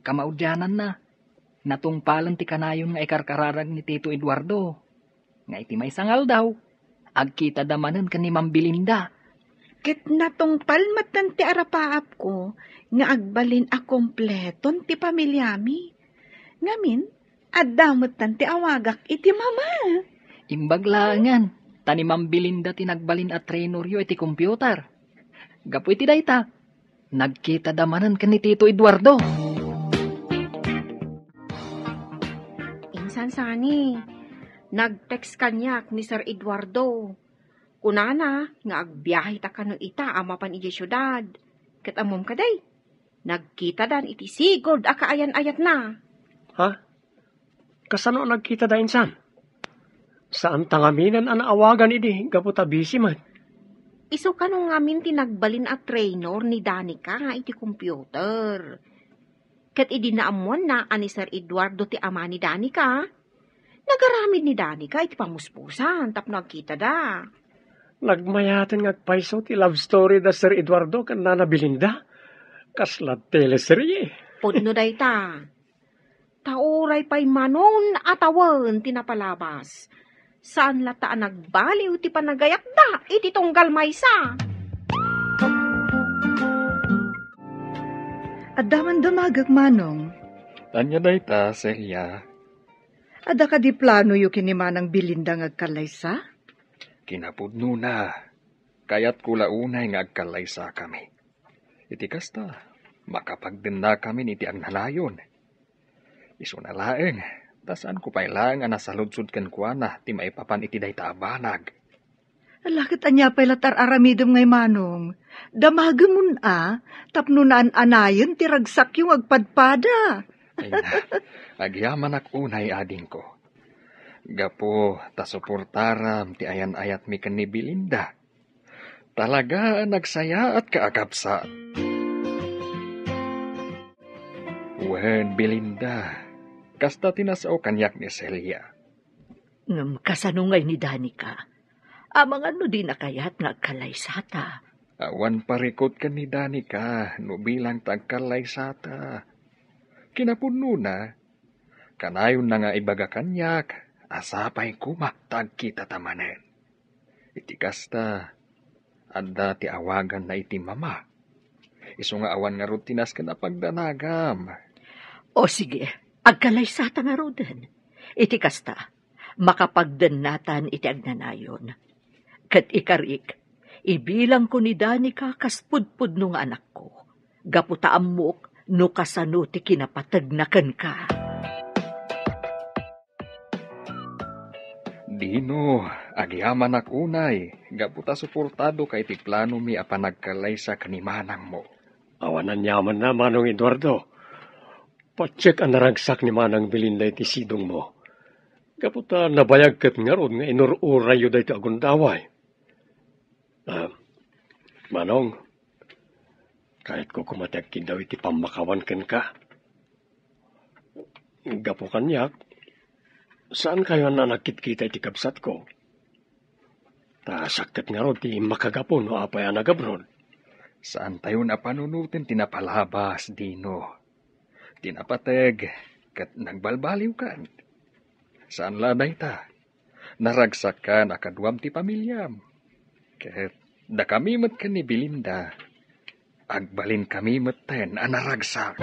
kamaudiananna, natungpalen ti kanayon nga ikarkararag ni Tito Eduardo. Nga iti maysa nga aldaw, agkitada manen ken ni Ma'am Belinda. Ket natungpal metten ti arapaapko nga agbalin a kompleton ti pamiliami. Ngamin, adda metten ti awagak iti mama. Imbag laengen, ta ni Ma'am Belinda ti nagbalin a traineryo iti computer. Gapu iti dayta, nagkitada manen ken ni Tito Eduardo. Insan sani, nag-text kaniak ni Sir Eduardo. Kunana nga agbiaheta kano ita a mapan idiay siudad. Ket ammom kadi, nagkitadan iti sigud a kaayan-ayatna. Ha? Kasano a nagkitada insan? Saanta ngamin a naawagan idi gapu ta busy met. Isu kano ngamin ti nagbalin a trainer ni Danica iti computer. Ket idi naammoanna a ni Sir Eduardo ti ama ni Danica, nagaramid ni Danica iti pamuspusan tapno agkitada. Nagmayaten nga agpayso ti love story da Sir Eduardo ken Nana Belinda. Kasla teleserye. Pudno dayta. Ta uray pay manon a tawen ti napalabas, saan latta a nagbaliw ti panagayatda iti tunggal maysa. Adda man damagek, Manong. Ania dayta, Celia? Adda kadi planoyo ken ni Manang Belinda nga agkallaysa? Kinapudnona, kayatko la unay nga agkallaysakami. Iti kasta, makapagdennakamin iti agnanayon. Isuna laeng, ta saanko pay laeng a nasaludsod kenkuana ti maipapan iti dayta a banag. Ala, ket ania pay la ti ar-aramidem ngay, Manong? Damagemon a, tapno naan-anayen ti ragsakyo nga agpadpada. Ay na, agyamanak unay, adingko. Gapu ta suportaram ti ayan-ayatmi ken ni Belinda. Talaga a nagsayaatka a kabsat. Wen, Belinda, kasta ti nasao kaniak ni Celia. Ngem kasano ngay ni Danica? Amangan no dina kayat nga agkallaysata. Awan parikut ken ni Danica no bilang ta agkallaysata. Kinapudnona, kanayonna nga ibaga kaniak a sapay koma ta agkitata manen. Iti kasta, adda ti awaganna iti mama. Isu nga awan ngarud ti nasken a pagdanagam. O sige, agkallaysata ngaruden. Iti kasta, makapagdennatan iti agnanayon. Ket ikarik, ibilangko ni Danica kas pudpudno nga anakko, gapu ta ammok no kasano ti kinapategna kenka. Dino, agyamanak unay, gapu ta suportadoka iti planomi a panagkallaysa ken ni manangmo. Awan aniamanna, Manong Eduardo. Patiek a naragsak ni Manang Belinda iti sidongmo. Gapu ta nabayag ket ngarud nga inur-urayyo daytoy a gundaway. Ah, Manong, kayatko koma ti agkiddaw iti pammakawan kenka. Gapu kaniak, saankayo a nagkitkita iti kabsatko. Ta sakket ngarud ti makagapu no apay a nagabrod. Saantayon a panunoten ti napalabas, Dino. Ti napateg, ket nagbalbaliwkan. Saan la dayta. Naragsakkan a kaduam ti familiam. Ket dakami met ken ni Belinda, agbalinkami metten a naragsak.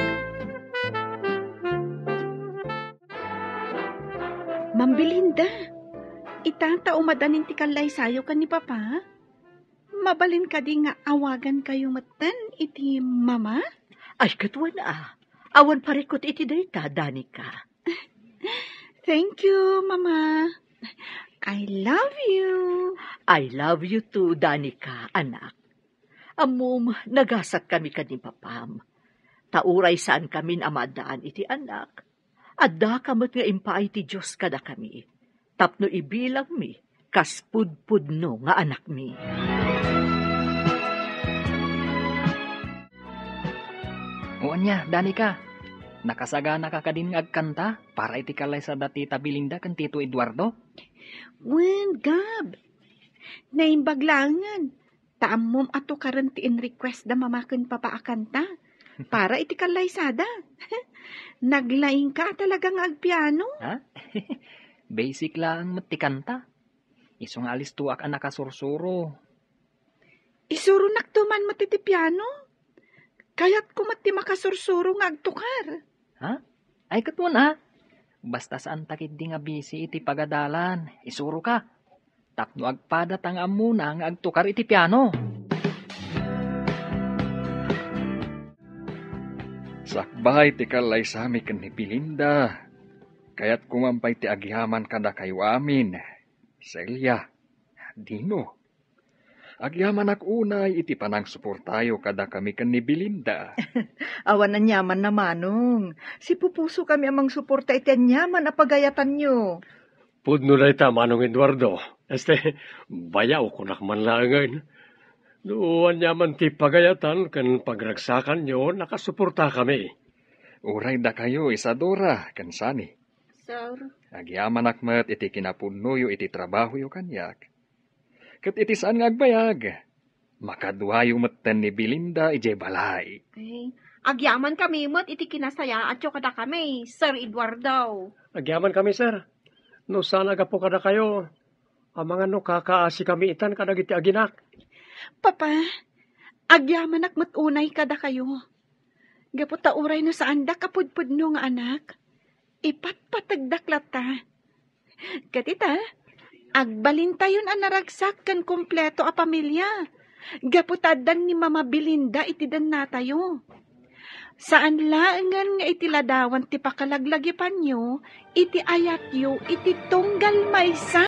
Ma'am Belinda, ita ta umadanin ti kallaysayo ken ni Papa? Mabalin kadi nga awagankayo metten iti Mama? Ay, ket wen a. Awan parikut iti dayta, Danica. Thank you, Mama. I love you. I love you too, Danica, anak. Ammom, nagasat kami ken ni Papam. Ta uray saan kamin a maaddaan iti anak, addaka met nga impaay ti Dios kadakami, tapno ibilangmi kas pudpudno nga anakmi. O ania, Danica, nakasaganaka kadin nga agkanta para iti kallaysada ti Tita Belinda ken Tito Eduardo? Wen, Gab. Naimbag laengen. Ta ammom a tukaren ti in-request da Mama ken Papa a kanta para iti kallaysada. Naglaingka a talaga nga agpiano. Ha? Basic laeng met ti kanta. Isu nga alistoak a nakasursuro. Isuronakto man met iti piano. Kayatko met ti makasursuro nga agtukar. Ha? Ay, ket wen a. Basta saanta ketdi nga busy iti pagadalan, isuroka. Tapno agpadata nga ammona nga agtukar iti piano. Sakbay ti kallaysami ken ni Belinda, kayatko man pay ti agyaman kadakayo amin, Celia, Dino. Agyamanak unay iti panangsuportayo kadakami ken ni Belinda. Awan aniamanna, Manong. Sipupusokami a mangsuporta iti aniaman a pagayatanyo. Pudno dayta, Manong Eduardo. Este, bayaw kunak man laengen. No aniaman ti pagayatan ken pagragsakanyo, nakasuportakami. Uray dakayo, Isadora ken Sunny. Sir. Agyamanak met iti kinapudnoyo iti trabahoyo kaniak. Ket iti saan nga agbayag, makaduayo metten ni Belinda idiay balay. Ay, agyamankami met iti kinasayaatyo kadakami, Sir Eduardo. Agyamankami, sir. No saan a gapu kadakayo, amangan no kakaasikami itan kadagiti aginak. Papa, agyamanak met unay kadakayo. Gapu ta uray no saandak a pudpudno nga anak, ipatpategdak latta. Ket ita, agbalintayon a naragsak ken kompleto a pamilia. Gapu ta addan ni Mama Belinda iti dennatayo. Saan laengen nga iti ladawan ti pakalaglagipanyo iti ayatyo iti tunggal maysa.